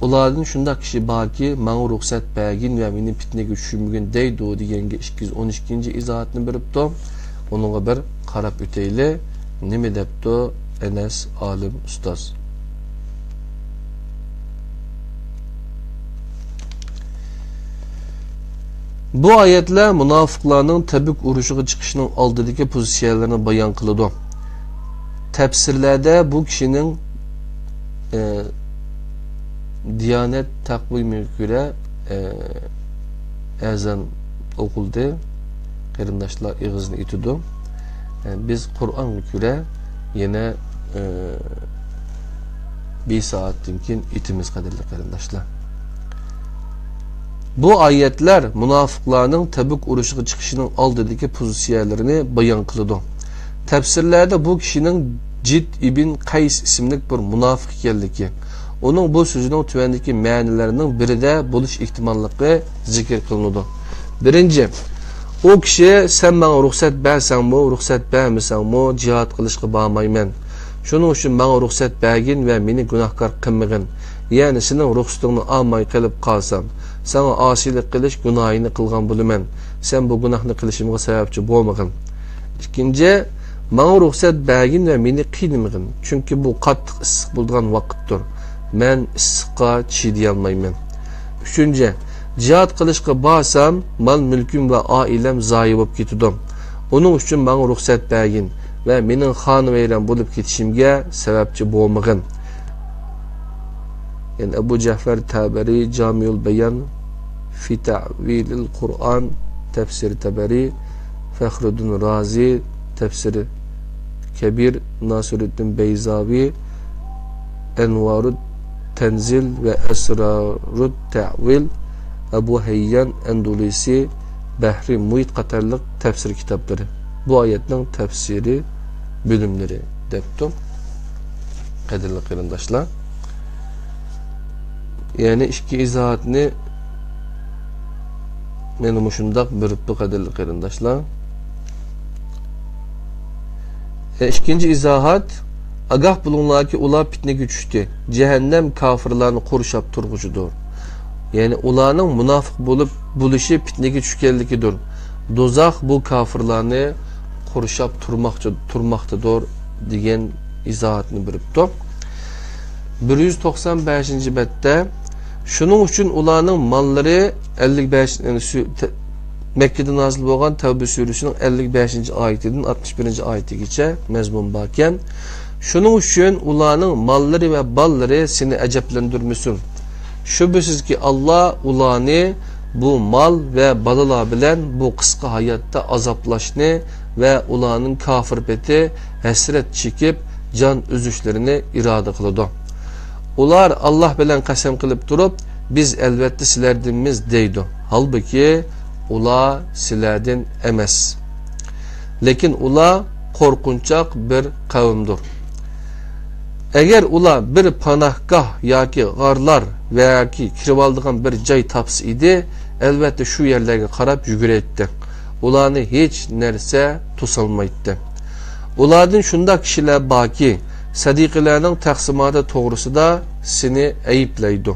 ئۇلاردىن شۇنداق كىشى باركى، ماڭا رۇخسەت بەرگىن ۋە مېنى پىتنىگە چۈشۈرمىگىن دەيدۇ دېگەنگە ئىككى يۈز ئون ئىككىنچى ئىزاھاتنى بېرىپتۇ. ئۇنىڭغا بىر قاراپ ئۆتەيلى. نېمە دەپتۇ ئەنەس ئالىم ئۇستاز؟ بۇ ئايەتلەر مۇناپىقلارنىڭ تەبۈك ئۇرۇشىغا چىقىشىنىڭ ئالدىدىكى پوزىتسىيەلىرىنى بايان قىلىدۇ. تەپسىرلەردە بۇ كىشىنىڭ، ئە، دىيانەت تەقۋىمىگە كۆرە، ئە، ئەزان ئوقۇلدى، قېرىنداشلار ئېغىزنى ئېتىدۇ. ئە، بىز قۇرئانغا كۆرە يەنە، ئە، بىر سائەتتىن كېيىن ئېتىمىز، قەدىرلىك قېرىنداشلار. بۇ ئايەتلەر مۇناپىقلارنىڭ تەبۈك ئۇرۇشىغا چىقىشىنىڭ ئالدىدىكى پوزىتسىيەلىرىنى بايان قىلىدۇ. تەپسىرلەردە بۇ كىشىنىڭ جىد ئىبن قەيس ئىسىملىك بىر مۇناپىق ئىكەنلىكى، ئۇنىڭ بۇ سۆزىنىڭ تۆۋەندىكى مەنىلەرنىڭ بىرىدە بولۇش ئېھتىماللىقى زىكىر قىلىنىدۇ. بىرىنچى، ئۇ كىشى، سەن ماڭا رۇخسەت بەرسەڭمۇ، رۇخسەت بەرمىسەڭمۇ، جىھاد قىلىشقا بارمايمەن. شۇنىڭ ئۈچۈن ماڭا رۇخسەت بەرگىن ۋە مېنى گۇناھكار قىلمىغىن. يەنى سېنىڭ رۇخسىتىڭنى ئالماي قېلىپ قالسام، ساڭا ئاسىيلىق قىلىش گۇناھىنى قىلغان بولىمەن. سەن بۇ گۇناھنى قىلىشىمغا سەۋەبچى بولمىغىن. ئىككىنچى، ماڭا رۇخسەت بەرگىن ۋە مېنى قىينىمىغىن، چۈنكى بۇ قاتتىق ئىسسىق بولىدىغان ۋاقىتتۇر. مەن ئىسسىققا چىدىيالمايمەن. ئۈچىنچى، جىھاد قىلىشقا بارسام، مال-مۈلكۈم ۋە ئائىلەم زايە بولۇپ كېتىدۇ. ئۇنىڭ ئۈچۈن ماڭا رۇخسەت بەرگىن ۋە مېنىڭ خانىۋەيران بولۇپ كېتىشىمگە سەۋەبچى بولمىغىن. يەنى ئەبۇ جەفەر تەبەرى، جامىئۇل بايان فى تەۋىلىل قۇرئان، تەپسىرى تەبەرى، فەخرۇددىن رازى، تەپسىرى كەبىر، ناسىرۇددىن بەيزاۋى، ئەنۋارۇت تەنزىل ۋە ئەسرارۇت تەۋىل، ئەبۇ ھەييان ئەندۇلۇسى، بەھرى مۇھىت قاتارلىق تەپسىر كىتابلىرى. بۇ ئايەتنىڭ تەپسىرى بۆلۈملىرى دەپتۇ. قەدىرلىك قېرىنداشلار، يەنى ئىككى ئىزاھاتنى مانا مۇشۇنداق بېرىپتۇ، قەدىرلىك قېرىنداشلار. ئە، ئىككىنچى ئىزاھات، ئاگاھ بولۇڭلاركى، ئۇلار پىتنىگە چۈشتى. جەھەننەم كاپىرلارنى قورشاپ تۇرغۇچىدۇر. يەنى ئۇلارنىڭ مۇناپىق بولۇپ بولۇشى پىتنىگە چۈشكەنلىكىدۇر. دوزاخ بۇ كاپىرلارنى قورشاپ تۇرماقچى، تۇرماقتىدۇر، دېگەن ئىزاھاتنى بېرىپتۇ. بىر يۈز توقسان بەشىنچى بەتتە، شۇنىڭ ئۈچۈن ئۇلارنىڭ ماللىرى، ئەللىك بەش، يەنى سۈ-، تە-، مەككىدە نازىل بولغان تەۋبە سۈرىسىنىڭ ئەللىك بەشىنچى ئايىتىدىن ئاتمىش بىرىنچى ئايىتىگىچە مەزمۇن باركەن. شۇنىڭ ئۈچۈن ئۇلارنىڭ ماللىرى ۋە بالىلىرى سېنى ئەجەبلەندۈرمىسۇن. شۈبھىسىزكى، ئاللا ئۇلارنى بۇ مال ۋە بالىلار بىلەن بۇ قىسقا ھاياتتا ئازابلاشنى ۋە ئۇلارنىڭ كاپىر پېتى ھەسرەت چېكىپ، جان ئۈزۈشلىرىنى ئىرادە قىلىدۇ. ئۇلار ئاللا بىلەن قەسەم قىلىپ تۇرۇپ، بىز ئەلۋەتتە سىلەردىنمىز دەيدۇ. ھالبۇكى، ئۇلار سىلەردىن ئەمەس. لېكىن ئۇلار قورقۇنچاق بىر قەۋمدۇر. ئەگەر ئۇلار بىر پاناھگاھ ياكى غارلار ۋە ياكى كىرىۋالىدىغان بىر جاي تاپسا ئىدى، ئەلۋەتتە شۇ يەرلەرگە قاراپ يۈگۈرەيتتى. ئۇلارنى ھېچ نەرسە توسالمايتتى. ئۇلاردىن شۇنداق كىشىلەر باركى، سەدىقىلەرنىڭ تەقسىماتى توغرىسىدا سېنى ئەيىبلەيدۇ.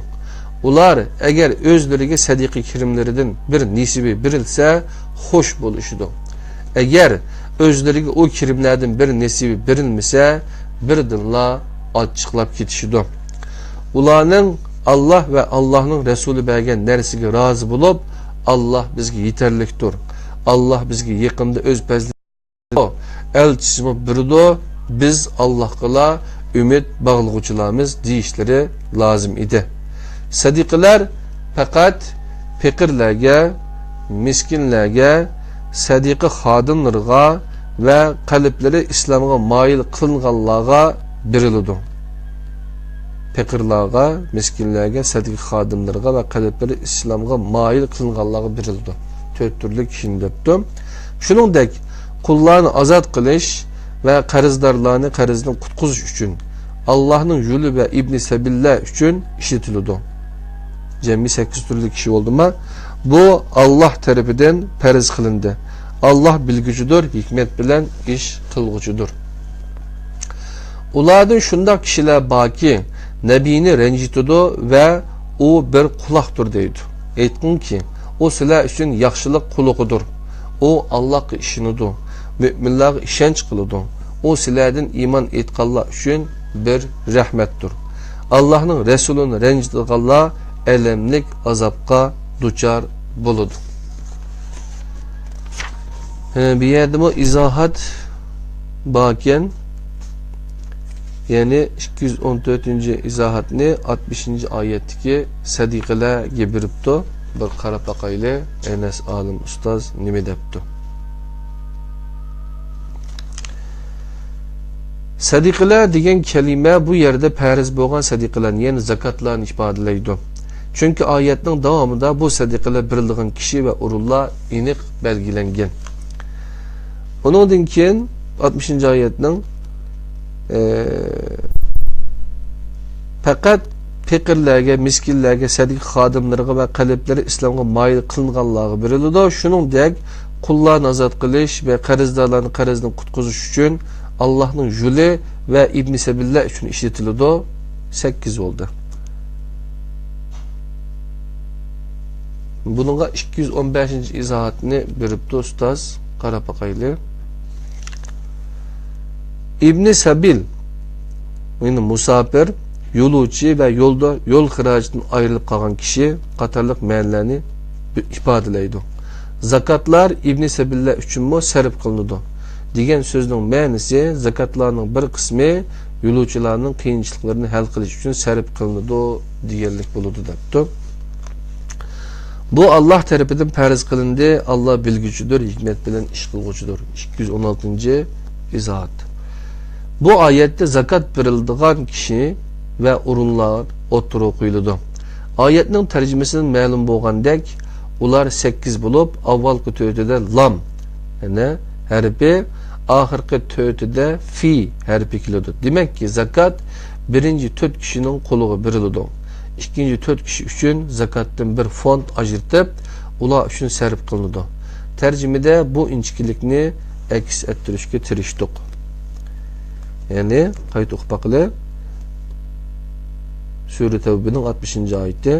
ئۇلار ئەگەر ئۆزلىرىگە سەدىقە كىرىملىرىدىن بىر نېسىۋى بېرىلسە، خوش بولۇشىدۇ. ئەگەر ئۆزلىرىگە ئۇ كىرىملەردىن بىر نېسىۋى بېرىلمىسە، بىردىنلا ئاچچىقلاپ كېتىشىدۇ. ئۇلارنىڭ ئاللا ۋە ئاللانىڭ رەسۇلى بەرگەن نەرسىگە رازى بولۇپ، ئاللا بىزگە يېتەرلىكتۇر، ئاللا بىزگە يېقىندا ئۆز پەزلى ئەلچىسىمۇ بېرىدۇ، بىز ئاللاھقىلا ئۈمىد باغلىغۇچىلارمىز، دېيىشلىرى لازىم ئىدى. سەدىقىلەر پەقەت پېقىرلارغا، مىسكىنلەرگە، سەدىقە خادىملىرىغا ۋە قەلبلىرى ئىسلامغا مايىل قىلىنغانلارغا بېرىلىدۇ. پېقىرلارغا، مىسكىنلەرگە، سەدىقە خادىملىرىغا ۋە قەلبلىرى ئىسلامغا مايىل قىلىنغانلارغا بېرىلىدۇ. تۆت تۈرلۈك كىشىنى دەپتۇ. شۇنىڭدەك، قۇللارنى ئازاد قىلىش ۋە قەرزدارلارنى قەرزدىن قۇتقۇزۇش ئۈچۈن، ئاللاھنىڭ يولى ۋە ئىبنى سەبىللەر ئۈچۈن ئىشلىتىلىدۇ. جەمئىي سەككىز تۈرلۈك كىشى بولدىما؟ بۇ ئاللاھ تەرىپىدىن پەرز قىلىندى. ئاللاھ بىلگۈچىدۇر، ھېكمەت بىلەن ئىش قىلغۇچىدۇر. ئۇلاردىن شۇنداق كىشىلەر باركى، نەبىنى رەنجىتىدۇ ۋە ئۇ بىر قۇلاقتۇر دەيدۇ. ئېيتقىنكى، ئۇ سىلەر ئۈچۈن ياخشىلىق قۇلىقىدۇر. ئۇ ئاللاھقا ئىشىنىدۇ، مۆمىنلەرگە ئىشەنچ قىلىدۇ. ئۇ سىلەردىن ئىمان ئېيتقانلار ئۈچۈن بىر رەھمەتتۇر. ئاللاھنىڭ رەسۇلىنى رەنجىتىدىغانلار ئەلەملىك ئازابقا دۇچار بولىدۇ. ئە، بۇ يەردىمۇ ئىزاھات باركەن. يەنى ئىككى يۈز ئون تۆتىنچى ئىزاھاتنى ئاتمىشىنچى ئايەتتىكى سەدىقىلەرگە بېرىپتۇ. بىر قاراپ باقايلى، ئەنەس ئالىم ئۇستاز نېمە دەپتۇ؟ سەدىقىلەر دېگەن كەلىمە بۇ يەردە پەرز بولغان سەدىقىلەرنى، يەنى زاكاتلارنى ئىپادىلەيدۇ. چۈنكى ئايەتنىڭ داۋامىدا بۇ سەدىقىلەر بېرىلىدىغان كىشى ۋە ئورۇنلار ئېنىق بەلگىلەنگەن. ئۇنىڭدىن كېيىن ئاتمىشىنچى ئايەتنىڭ، ئە، پەقەت پېقىرلارغا، مىسكىنلەرگە، سەدىقە خادىملىرىغا ۋە قەلبلىرى ئىسلامغا مايىل قىلىنغانلارغا بېرىلىدۇ. شۇنىڭدەك قۇللارنى ئازاد قىلىش ۋە قەرزدارلارنى قەرزدىن قۇتقۇزۇش ئۈچۈن ئاللاھنىڭ يولى ۋە ئىبنى سەبىللەر ئۈچۈن ئىشلىتىلىدۇ. سەككىز بولدى. بۇنىڭغا ئىككى يۈز ئون بەشىنچى ئىزاھاتنى بېرىپتۇ ئۇستاز. قاراپ باقايلى. ئىبنى سەبىل، يەنى مۇساپىر، يولۇچى ۋە يولدا يول خىراجىتىدىن ئايرىلىپ قالغان كىشى قاتارلىق مەنىلەرنى ئىپادىلەيدۇ. زاكاتلار ئىبنى سەبىللەر ئۈچۈنمۇ سەرپ قىلىنىدۇ دېگەن سۆزنىڭ مەنىسى، زاكاتلارنىڭ بىر قىسمى يولۇچىلارنىڭ قىيىنچىلىقلىرىنى ھەل قىلىش ئۈچۈن سەرپ قىلىنىدۇ دېگەنلىك بولىدۇ دەپتۇ. بۇ ئاللاھ تەرىپىدىن پەرز قىلىندى، ئاللاھ بىلگۈچىدۇر، ھېكمەت بىلەن ئىش قىلغۇچىدۇر. ئىككى يۈز ئون ئالتىنچى ئىزاھات. بۇ ئايەتتە زاكات بېرىلىدىغان كىشى ۋە ئورۇنلار ئوتتۇرىغا قويۇلىدۇ. ئايەتنىڭ تەرجىمىسىدىن مەلۇم بولغاندەك، ئۇلار سەككىز بولۇپ، ئاۋۋالقى تۆتىدە لام، يەنى ھەرپى، ئاخىرقى تۆتىدە فى ھەرپى كېلىدۇ. دېمەككى، زاكات بىرىنچى تۆت كىشىنىڭ قولىغا بېرىلىدۇ. ئىككىنچى تۆت كىشى ئۈچۈن زاكاتتىن بىر فوند ئاجرىتىپ، ئۇلار ئۈچۈن سەرپ قىلىنىدۇ. تەرجىمىدە بۇ ئىنچىكىلىكنى ئەكس ئەتتۈرۈشكە تىرىشتۇق. يەنى، قايتا ئوقۇپ باقىلى. سۈرە تەۋبىنىڭ ئاتمىشىنچى ئايىتى.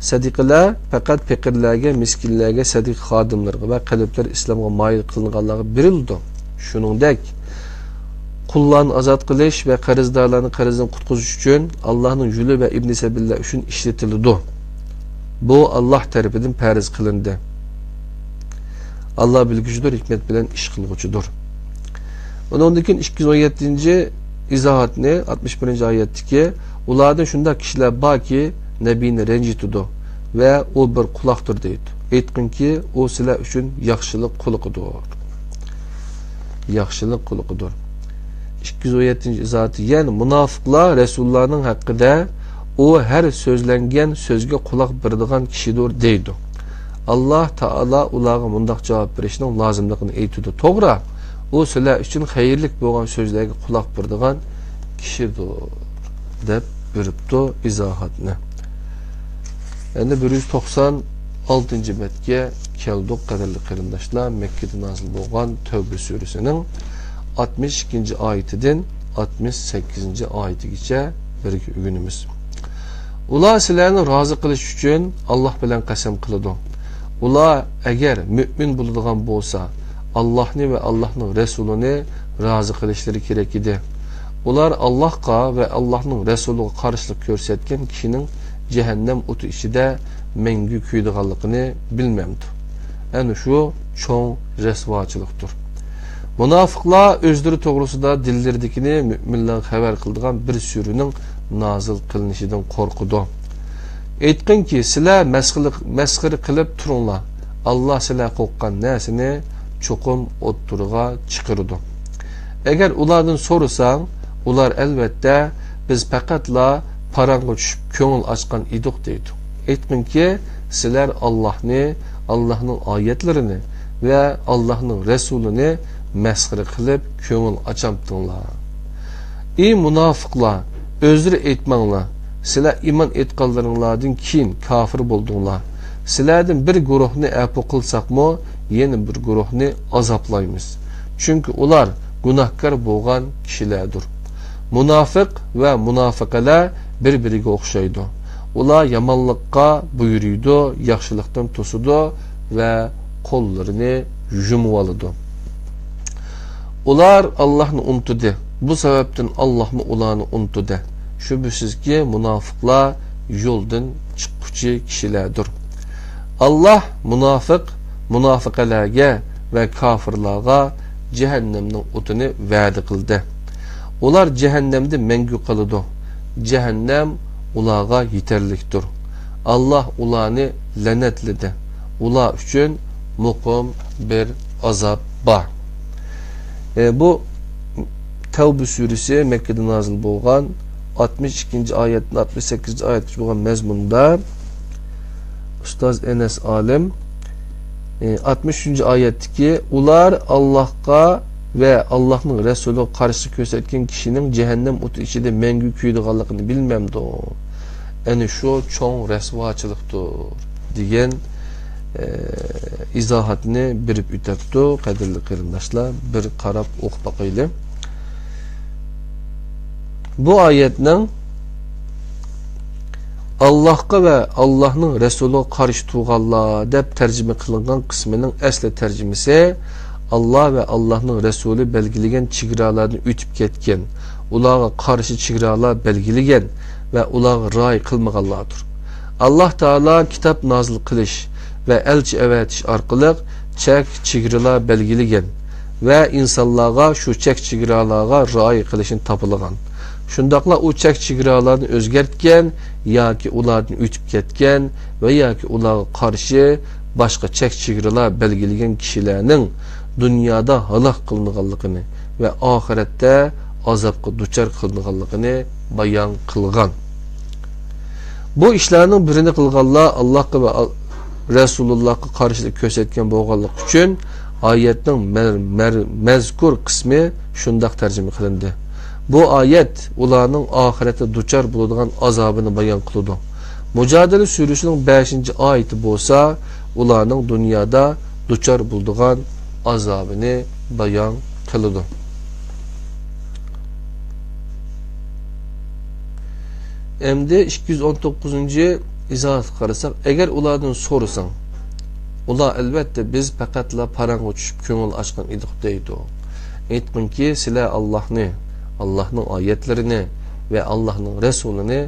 سەدىقىلەر پەقەت پېقىرلارغا، مىسكىنلەرگە، سەدىقە خادىملىرىغا ۋە قەلبلىرى ئىسلامغا مايىل قىلىنغانلارغا بېرىلىدۇ. شۇنىڭدەك، قۇللارنى ئازاد قىلىش ۋە قەرزدارلارنى قەرزدىن قۇتقۇزۇش ئۈچۈن ئاللاھنىڭ يولى ۋە ئىبنى سەبىللەر ئۈچۈن ئىشلىتىلىدۇ. بۇ ئاللاھ تەرىپىدىن پەرز قىلىندى. ئاللاھ بىلگۈچىدۇر، ھېكمەت بىلەن ئىش قىلغۇچىدۇر. ئۇنىڭدىن كېيىن ئىككى يۈز ئون يەتتىنچى ئىزاھاتنى، ئاتمىش بىرىنچى ئايەتتىكى، ئۇلاردىن شۇنداق كىشىلەر باركى، نەبىنى رەنجىتىدۇ ۋە ئۇ بىر قۇلاقتۇر دەيدۇ. ئېيتقىنكى، ئۇ سىلەر ئۈچۈن ياخشىلىق قۇلىقىدۇر. ياخشىلىق قۇلىقىدۇر. ئىككى يۈز ئون يەتتىنچى ئىزاھاتى، يەنى مۇناپىقلار رەسۇللارنىڭ ھەققىدە، ئۇ ھەر سۆزلەنگەن سۆزگە قۇلاق بېرىدىغان كىشىدۇر دەيدۇ. ئاللاھ تائالا ئۇلارغا مۇنداق جاۋاب بېرىشنىڭ لازىملىقىنى ئېيتىدۇ. توغرا، ئۇ سىلەر ئۈچۈن خەيرلىك بولغان سۆزلەرگە قۇلاق بېرىدىغان كىشىدۇر، دەپ بېرىپتۇ ئىزاھاتنى. ئەمدى بىر يۈز توقسان ئالتىنچى بەتكە كەلدۇق، قەدىرلىك قېرىنداشلار. مەككىدە نازىل بولغان تەۋبە سۈرىسىنىڭ ئاتمىش ئىككىنچى ئايىتىدىن ئاتمىش سەككىزىنچى ئايىتىگىچە بىرگە ئۆگىنىمىز. ئۇلار سىلەرنى رازى قىلىش ئۈچۈن ئاللاھ بىلەن قەسەم قىلىدۇ. ئۇلار ئەگەر مۆمىن بولىدىغان بولسا، ئاللاھنى ۋە ئاللاھنىڭ رەسۇلىنى رازى قىلىشلىرى كېرەك ئىدى. ئۇلار ئاللاھقا ۋە ئاللاھنىڭ رەسۇلىغا قارشىلىق كۆرسەتكەن كىشىنىڭ جەھەننەم ئوتى ئىچىدە مەڭگۈ كۆيىدىغانلىقىنى بىلمەمدۇ؟ ئەنە شۇ چوڭ رەسۋاچىلىقتۇر. مۇناپىقلار ئۆزلىرى توغرىسىدا دىللىرىدىكىنى مۆمىنلەرگە خەۋەر قىلىدىغان بىر سۈرىنىڭ نازىل قىلىنىشىدىن قورقىدۇ. ئېيتقىنكى، سىلەر مەسخىلىق-، مەسخىرە قىلىپ تۇرۇڭلار، ئاللاھ سىلەر قورققان نەرسىنى چوقۇم ئوتتۇرىغا چىقىرىدۇ. ئەگەر ئۇلاردىن سورىساڭ، ئۇلار، ئەلۋەتتە، بىز پەقەتلا پاراڭغا چۈشۈپ كۆڭۈل ئاچقان ئىدۇق، دەيدۇ. ئېيتقىنكى، سىلەر ئاللاھنى، ئاللاھنىڭ ئايەتلىرىنى ۋە ئاللاھنىڭ رەسۇلىنى مەسخىرە قىلىپ كۆڭۈل ئاچامتىڭلار؟ ئى مۇناپىقلار، ئۆزرە ئېيتماڭلار، سىلەر ئىمان ئېيتقانلىرىڭلاردىن كېيىن كاپىر بولدۇڭلار. سىلەردىن بىر گۇرۇھنى ئەپۇ قىلساقمۇ، يەنە بىر گۇرۇھنى ئازابلايمىز. چۈنكى ئۇلار گۇناھكار بولغان كىشىلەردۇر. مۇناپىق ۋە مۇناپىقەلەر بىر-بىرىگە ئوخشايدۇ. ئۇلار يامانلىققا بۇيرۇيدۇ، ياخشىلىقتىن توسىدۇ ۋە قوللىرىنى يۇمۇۋالىدۇ. ئۇلار ئاللاھنى ئۇنتۇدى. بۇ سەۋەبتىن ئاللاھمۇ ئۇلارنى ئۇنتۇدى. شۈبھىسىزكى، مۇناپىقلار يولدىن چىققۇچى كىشىلەردۇر. ئاللاھ مۇناپىق، مۇناپىقەلەرگە ۋە كاپىرلارغا جەھەننەمنىڭ ئوتىنى ۋەدە قىلدى. ئۇلار جەھەننەمدە مەڭگۈ قالىدۇ. جەھەننەم ئۇلارغا يېتەرلىكتۇر. ئاللاھ ئۇلارنى لەنەتلىدى. ئۇلار ئۈچۈن مۇقىم بىر ئازاب بار. ئە، بۇ تەۋبە سۈرىسى مەككىدە نازىل بولغان، ئاتمىش ئىككىنچى ئايەتتىن ئاتمىش سەككىزىنچى ئايەتكىچە بولغان مەزمۇندا ئۇستاز ئەنەس ئالىم، ئە، ئاتمىش ئۈچىنچى ئايەتتىكى، ئۇلار ئاللاھقا ۋە ئاللاھنىڭ رەسۇلىغا قارشى كۆرسەتكەن كىشىنىڭ جەھەننەم ئوتى ئىچىدە مەڭگۈ كۆيىدىغانلىقىنى بىلمەمدۇ؟ ئەنە شۇ چوڭ رەسۋاچىلىقتۇر، دېگەن، ئە، ئىزاھاتنى بېرىپ ئۆتەپتۇ. قەدىرلىك قېرىنداشلار، بىر قاراپ ئوقۇپ باقايلى. بۇ ئايەتنىڭ «ئاللاھقا ۋە ئاللاھنىڭ رەسۇلىغا قارشى تۇرغانلار» دەپ تەرجىمە قىلىنغان قىسمىنىڭ ئەسلى تەرجىمىسى «ئاللاھ ۋە ئاللاھنىڭ رەسۇلى بەلگىلىگەن چېگرالاردىن ئۆتۈپ كەتكەن، ئۇلارغا قارشى چېگرالار بەلگىلىگەن ۋە ئۇلارغا رىئايە قىلمىغانلاردۇر. ئاللاھ تائالا كىتاب نازىل قىلىش ۋە ئەلچى ئەۋەتىش ئارقىلىق چەك، چېگرىلار بەلگىلىگەن ۋە ئىنسانلارغا شۇ چەك، چېگرالارغا رىئايە قىلىشنى تاپىلىغان. شۇنداقلا ئۇ چەك، چېگرالارنى ئۆزگەرتكەن ياكى ئۇلاردىن ئۆتۈپ كەتكەن ۋە ياكى ئۇلارغا قارشى باشقا چەك، چېگرىلار بەلگىلىگەن كىشىلەرنىڭ دۇنيادا ھالاك قىلىنغانلىقىنى ۋە ئاخىرەتتە ئازابقا دۇچار قىلىنغانلىقىنى بايان قىلغان.» بۇ ئىشلارنىڭ بىرىنى قىلغانلار ئاللاھقا ۋە ئال-، رەسۇلۇللاھقا قارشىلىق كۆرسەتكەن بولغانلىقى ئۈچۈن، ئايەتنىڭ مەر-، مەر-، مەزكۇر قىسمى شۇنداق تەرجىمە قىلىندى. بۇ ئايەت ئۇلارنىڭ ئاخىرەتتە دۇچار بولىدىغان ئازابىنى بايان قىلىدۇ. مۇجادىلە سۈرىسىنىڭ بەشىنچى ئايىتى بولسا ئۇلارنىڭ دۇنيادا دۇچار بولىدىغان ئازابىنى بايان قىلىدۇ. ئەمدى ئىككى يۈز ئون توققۇزىنچى ئىزاھاتقا قارىساق، ئەگەر ئۇلاردىن سورىساڭ، ئۇلار، ئەلۋەتتە، بىز پەقەتلا پاراڭغا چۈشۈپ كۆڭۈل ئاچقان ئىدۇق، دەيدۇ. ئېيتقىنكى، سىلەر ئاللاھنى، ئاللاھنىڭ ئايەتلىرىنى ۋە ئاللاھنىڭ رەسۇلىنى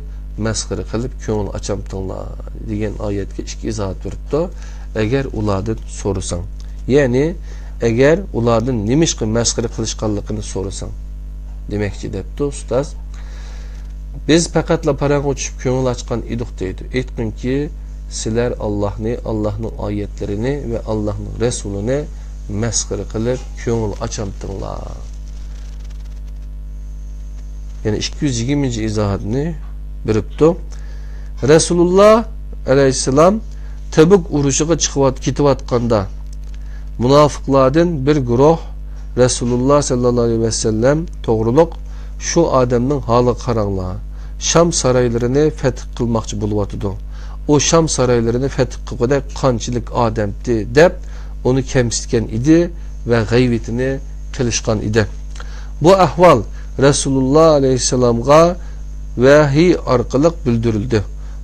مەسخىرە قىلىپ كۆڭۈل ئاچامتىڭلار، دېگەن ئايەتكە ئىككى ئىزاھات بېرىپتۇ. ئەگەر ئۇلاردىن سورىساڭ، يەنى ئەگەر ئۇلاردىن نېمىشقا مەسخىرە قىلىشقانلىقىنى سورىساڭ، دېمەكچى، دەپتۇ ئۇستاز. بىز پەقەتلا پاراڭغا چۈشۈپ كۆڭۈل ئاچقان ئىدۇق، دەيدۇ. ئېيتقىنكى، سىلەر ئاللاھنى، ئاللاھنىڭ ئايەتلىرىنى ۋە ئاللاھنىڭ رەسۇلىنى مەسخىرە قىلىپ كۆڭۈل ئاچامتىڭلار؟ يەنى ئىككى يۈز يىگىرمىنچى ئىزاھاتنى بېرىپتۇ. رەسۇلۇللا ئەلەيھىسسالام تەبۇك ئۇرۇشىغا چىقىۋات-، كېتىۋاتقاندا، مۇناپىقلاردىن بىر گۇرۇھ رەسۇلۇللا سەللەللاھۇ ئەلەيھى ۋەسەللەم توغرۇلۇق، شۇ ئادەمنىڭ ھالىغا قاراڭلار، شام سارايلىرىنى فەتھ قىلماقچى بولۇۋاتىدۇ. ئۇ شام سارايلىرىنى فەتھ قىلغۇدەك قانچىلىك ئادەمتى، دەپ ئۇنى كەمسىتكەن ئىدى ۋە غەيۋىتىنى قىلىشقان ئىدى. بۇ ئەھۋال رەسۇلۇللا ئەلەيھىسسالامغا ۋەھىي ئارقىلىق بىلدۈرۈلدى.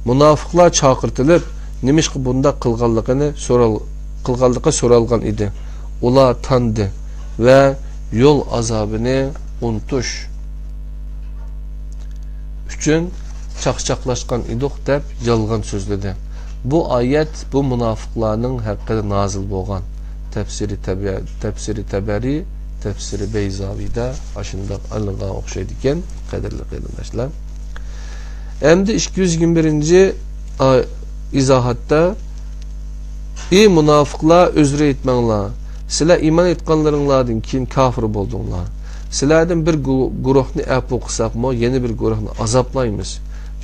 مۇناپىقلار چاقىرتىلىپ، نېمىشقا بۇنداق قىلغانلىقىنى سورال-، قىلغانلىقى سورالغان ئىدى. ئۇلار تاندى ۋە يول ئازابىنى ئۇنتۇش ئۈچۈن چاقچاقلاشقان ئىدۇق، دەپ يالغان سۆزلىدى. بۇ ئايەت بۇ مۇناپىقلارنىڭ ھەققىدە نازىل بولغان. تەپسىرى تەبە-، تەپسىرى تەبەرى، تەپسىرى بەيزاۋىدا ئاشۇنداق ئېلىنغان ئوخشايدىكەن، قەدىرلىك قېرىنداشلار. ئەمدى ئىككى يۈز يىگىرمە بىرىنچى ئا-، ئىزاھاتتا، ئى مۇناپىقلار، ئۆزرە ئېيتماڭلار، سىلەر ئىمان ئېيتقانلىرىڭلاردىن كېيىن كاپىر بولدۇڭلار. سىلەردىن بىر گۇ-، گۇرۇھنى ئەپۇ قىلساقمۇ، يەنە بىر گۇرۇھنى ئازابلايمىز.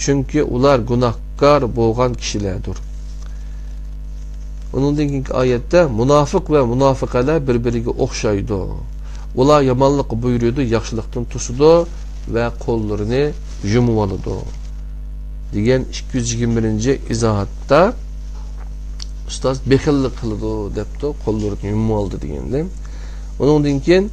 چۈنكى ئۇلار گۇناھكار بولغان كىشىلەردۇر. ئۇنىڭدىن كېيىنكى ئايەتتە، مۇناپىق ۋە مۇناپىقەلەر بىر-بىرىگە ئوخشايدۇ. ئۇلار يامانلىققا بۇيرۇيدۇ، ياخشىلىقتىن توسىدۇ ۋە قوللىرىنى يۇمۇۋالىدۇ، دېگەن ئىككى يۈز يىگىرمە بىرىنچى ئىزاھاتتا ئۇستاز بېخىللىق قىلىدۇ دەپتۇ، قوللىرىنى يۇمۇۋالدى دېگەندە. ئۇنىڭدىن كېيىن،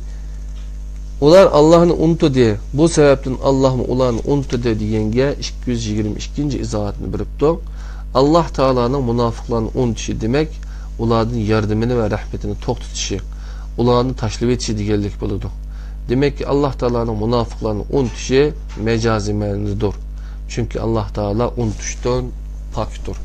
ئۇلار ئاللاھنى ئۇنتۇدى، بۇ سەۋەبتىن ئاللاھمۇ ئۇلارنى ئۇنتۇدى، دېگەنگە ئىككى يۈز يىگىرمە ئىككىنچى ئىزاھاتنى بېرىپتۇ. ئاللاھ تائالانىڭ مۇناپىقلارنى ئۇنتۇشى دېمەك، ئۇلاردىن ياردىمىنى ۋە رەھمىتىنى توختىتىشى، ئۇلارنى تاشلىۋېتىشى دېگەنلىك بولىدۇ. دېمەككى، ئاللاھ تائالانىڭ مۇناپىقلارنى ئۇنتۇشى مەجازىي مەنىدۇر. چۈنكى ئاللاھ تائالا ئۇنتۇشتىن پاكتۇر.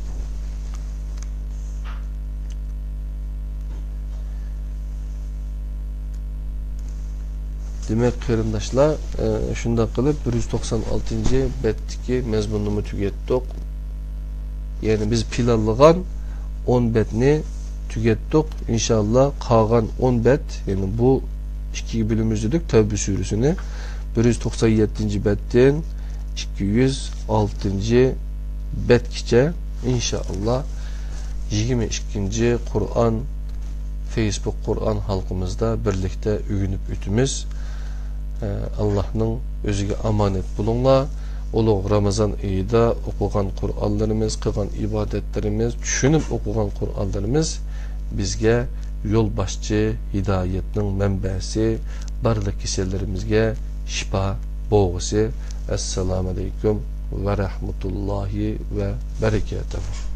دېمەك، قېرىنداشلار، ئە، شۇنداق قىلىپ، بىر يۈز توقسان ئالتىنچى بەتتىكى مەزمۇننىمۇ تۈگەتتۇق. يەنى بىز پىلانلىغان ئون بەتنى تۈگەتتۇق. ئىنشاللا، قالغان ئون بەت، يەنى بۇ ئىككىگە بۆلىمىز دېدۇق تەۋبە سۈرىسىنى. بىر يۈز توقسان يەتتىنچى بەتتىن ئىككى يۈز ئالتىنچى بەتكىچە، ئىنشاللا، يىگىرمە ئىككىنچى قۇرئان، فېيسبۇك قۇرئان ھالقىمىزدا بىرلىكتە ئۆگىنىپ ئۆتىمىز. ئە، ئاللاھنىڭ ئۆزىگە ئامانەت بولۇڭلار. ئۇلۇغ رامىزان ئېيىدا ئوقۇغان قۇرئانلىرىمىز، قىلغان ئىبادەتلىرىمىز، چۈشىنىپ ئوقۇغان قۇرئانلىرىمىز بىزگە يولباشچى، ھىدايەتنىڭ مەنبەسى، بارلىق كېسەللىرىمىزگە شىپا بولغۇسى. ئەسسالامۇ ئەلەيكۇم ۋە رەھمەتۇللاھى ۋە بەرىكاتۇھۇ.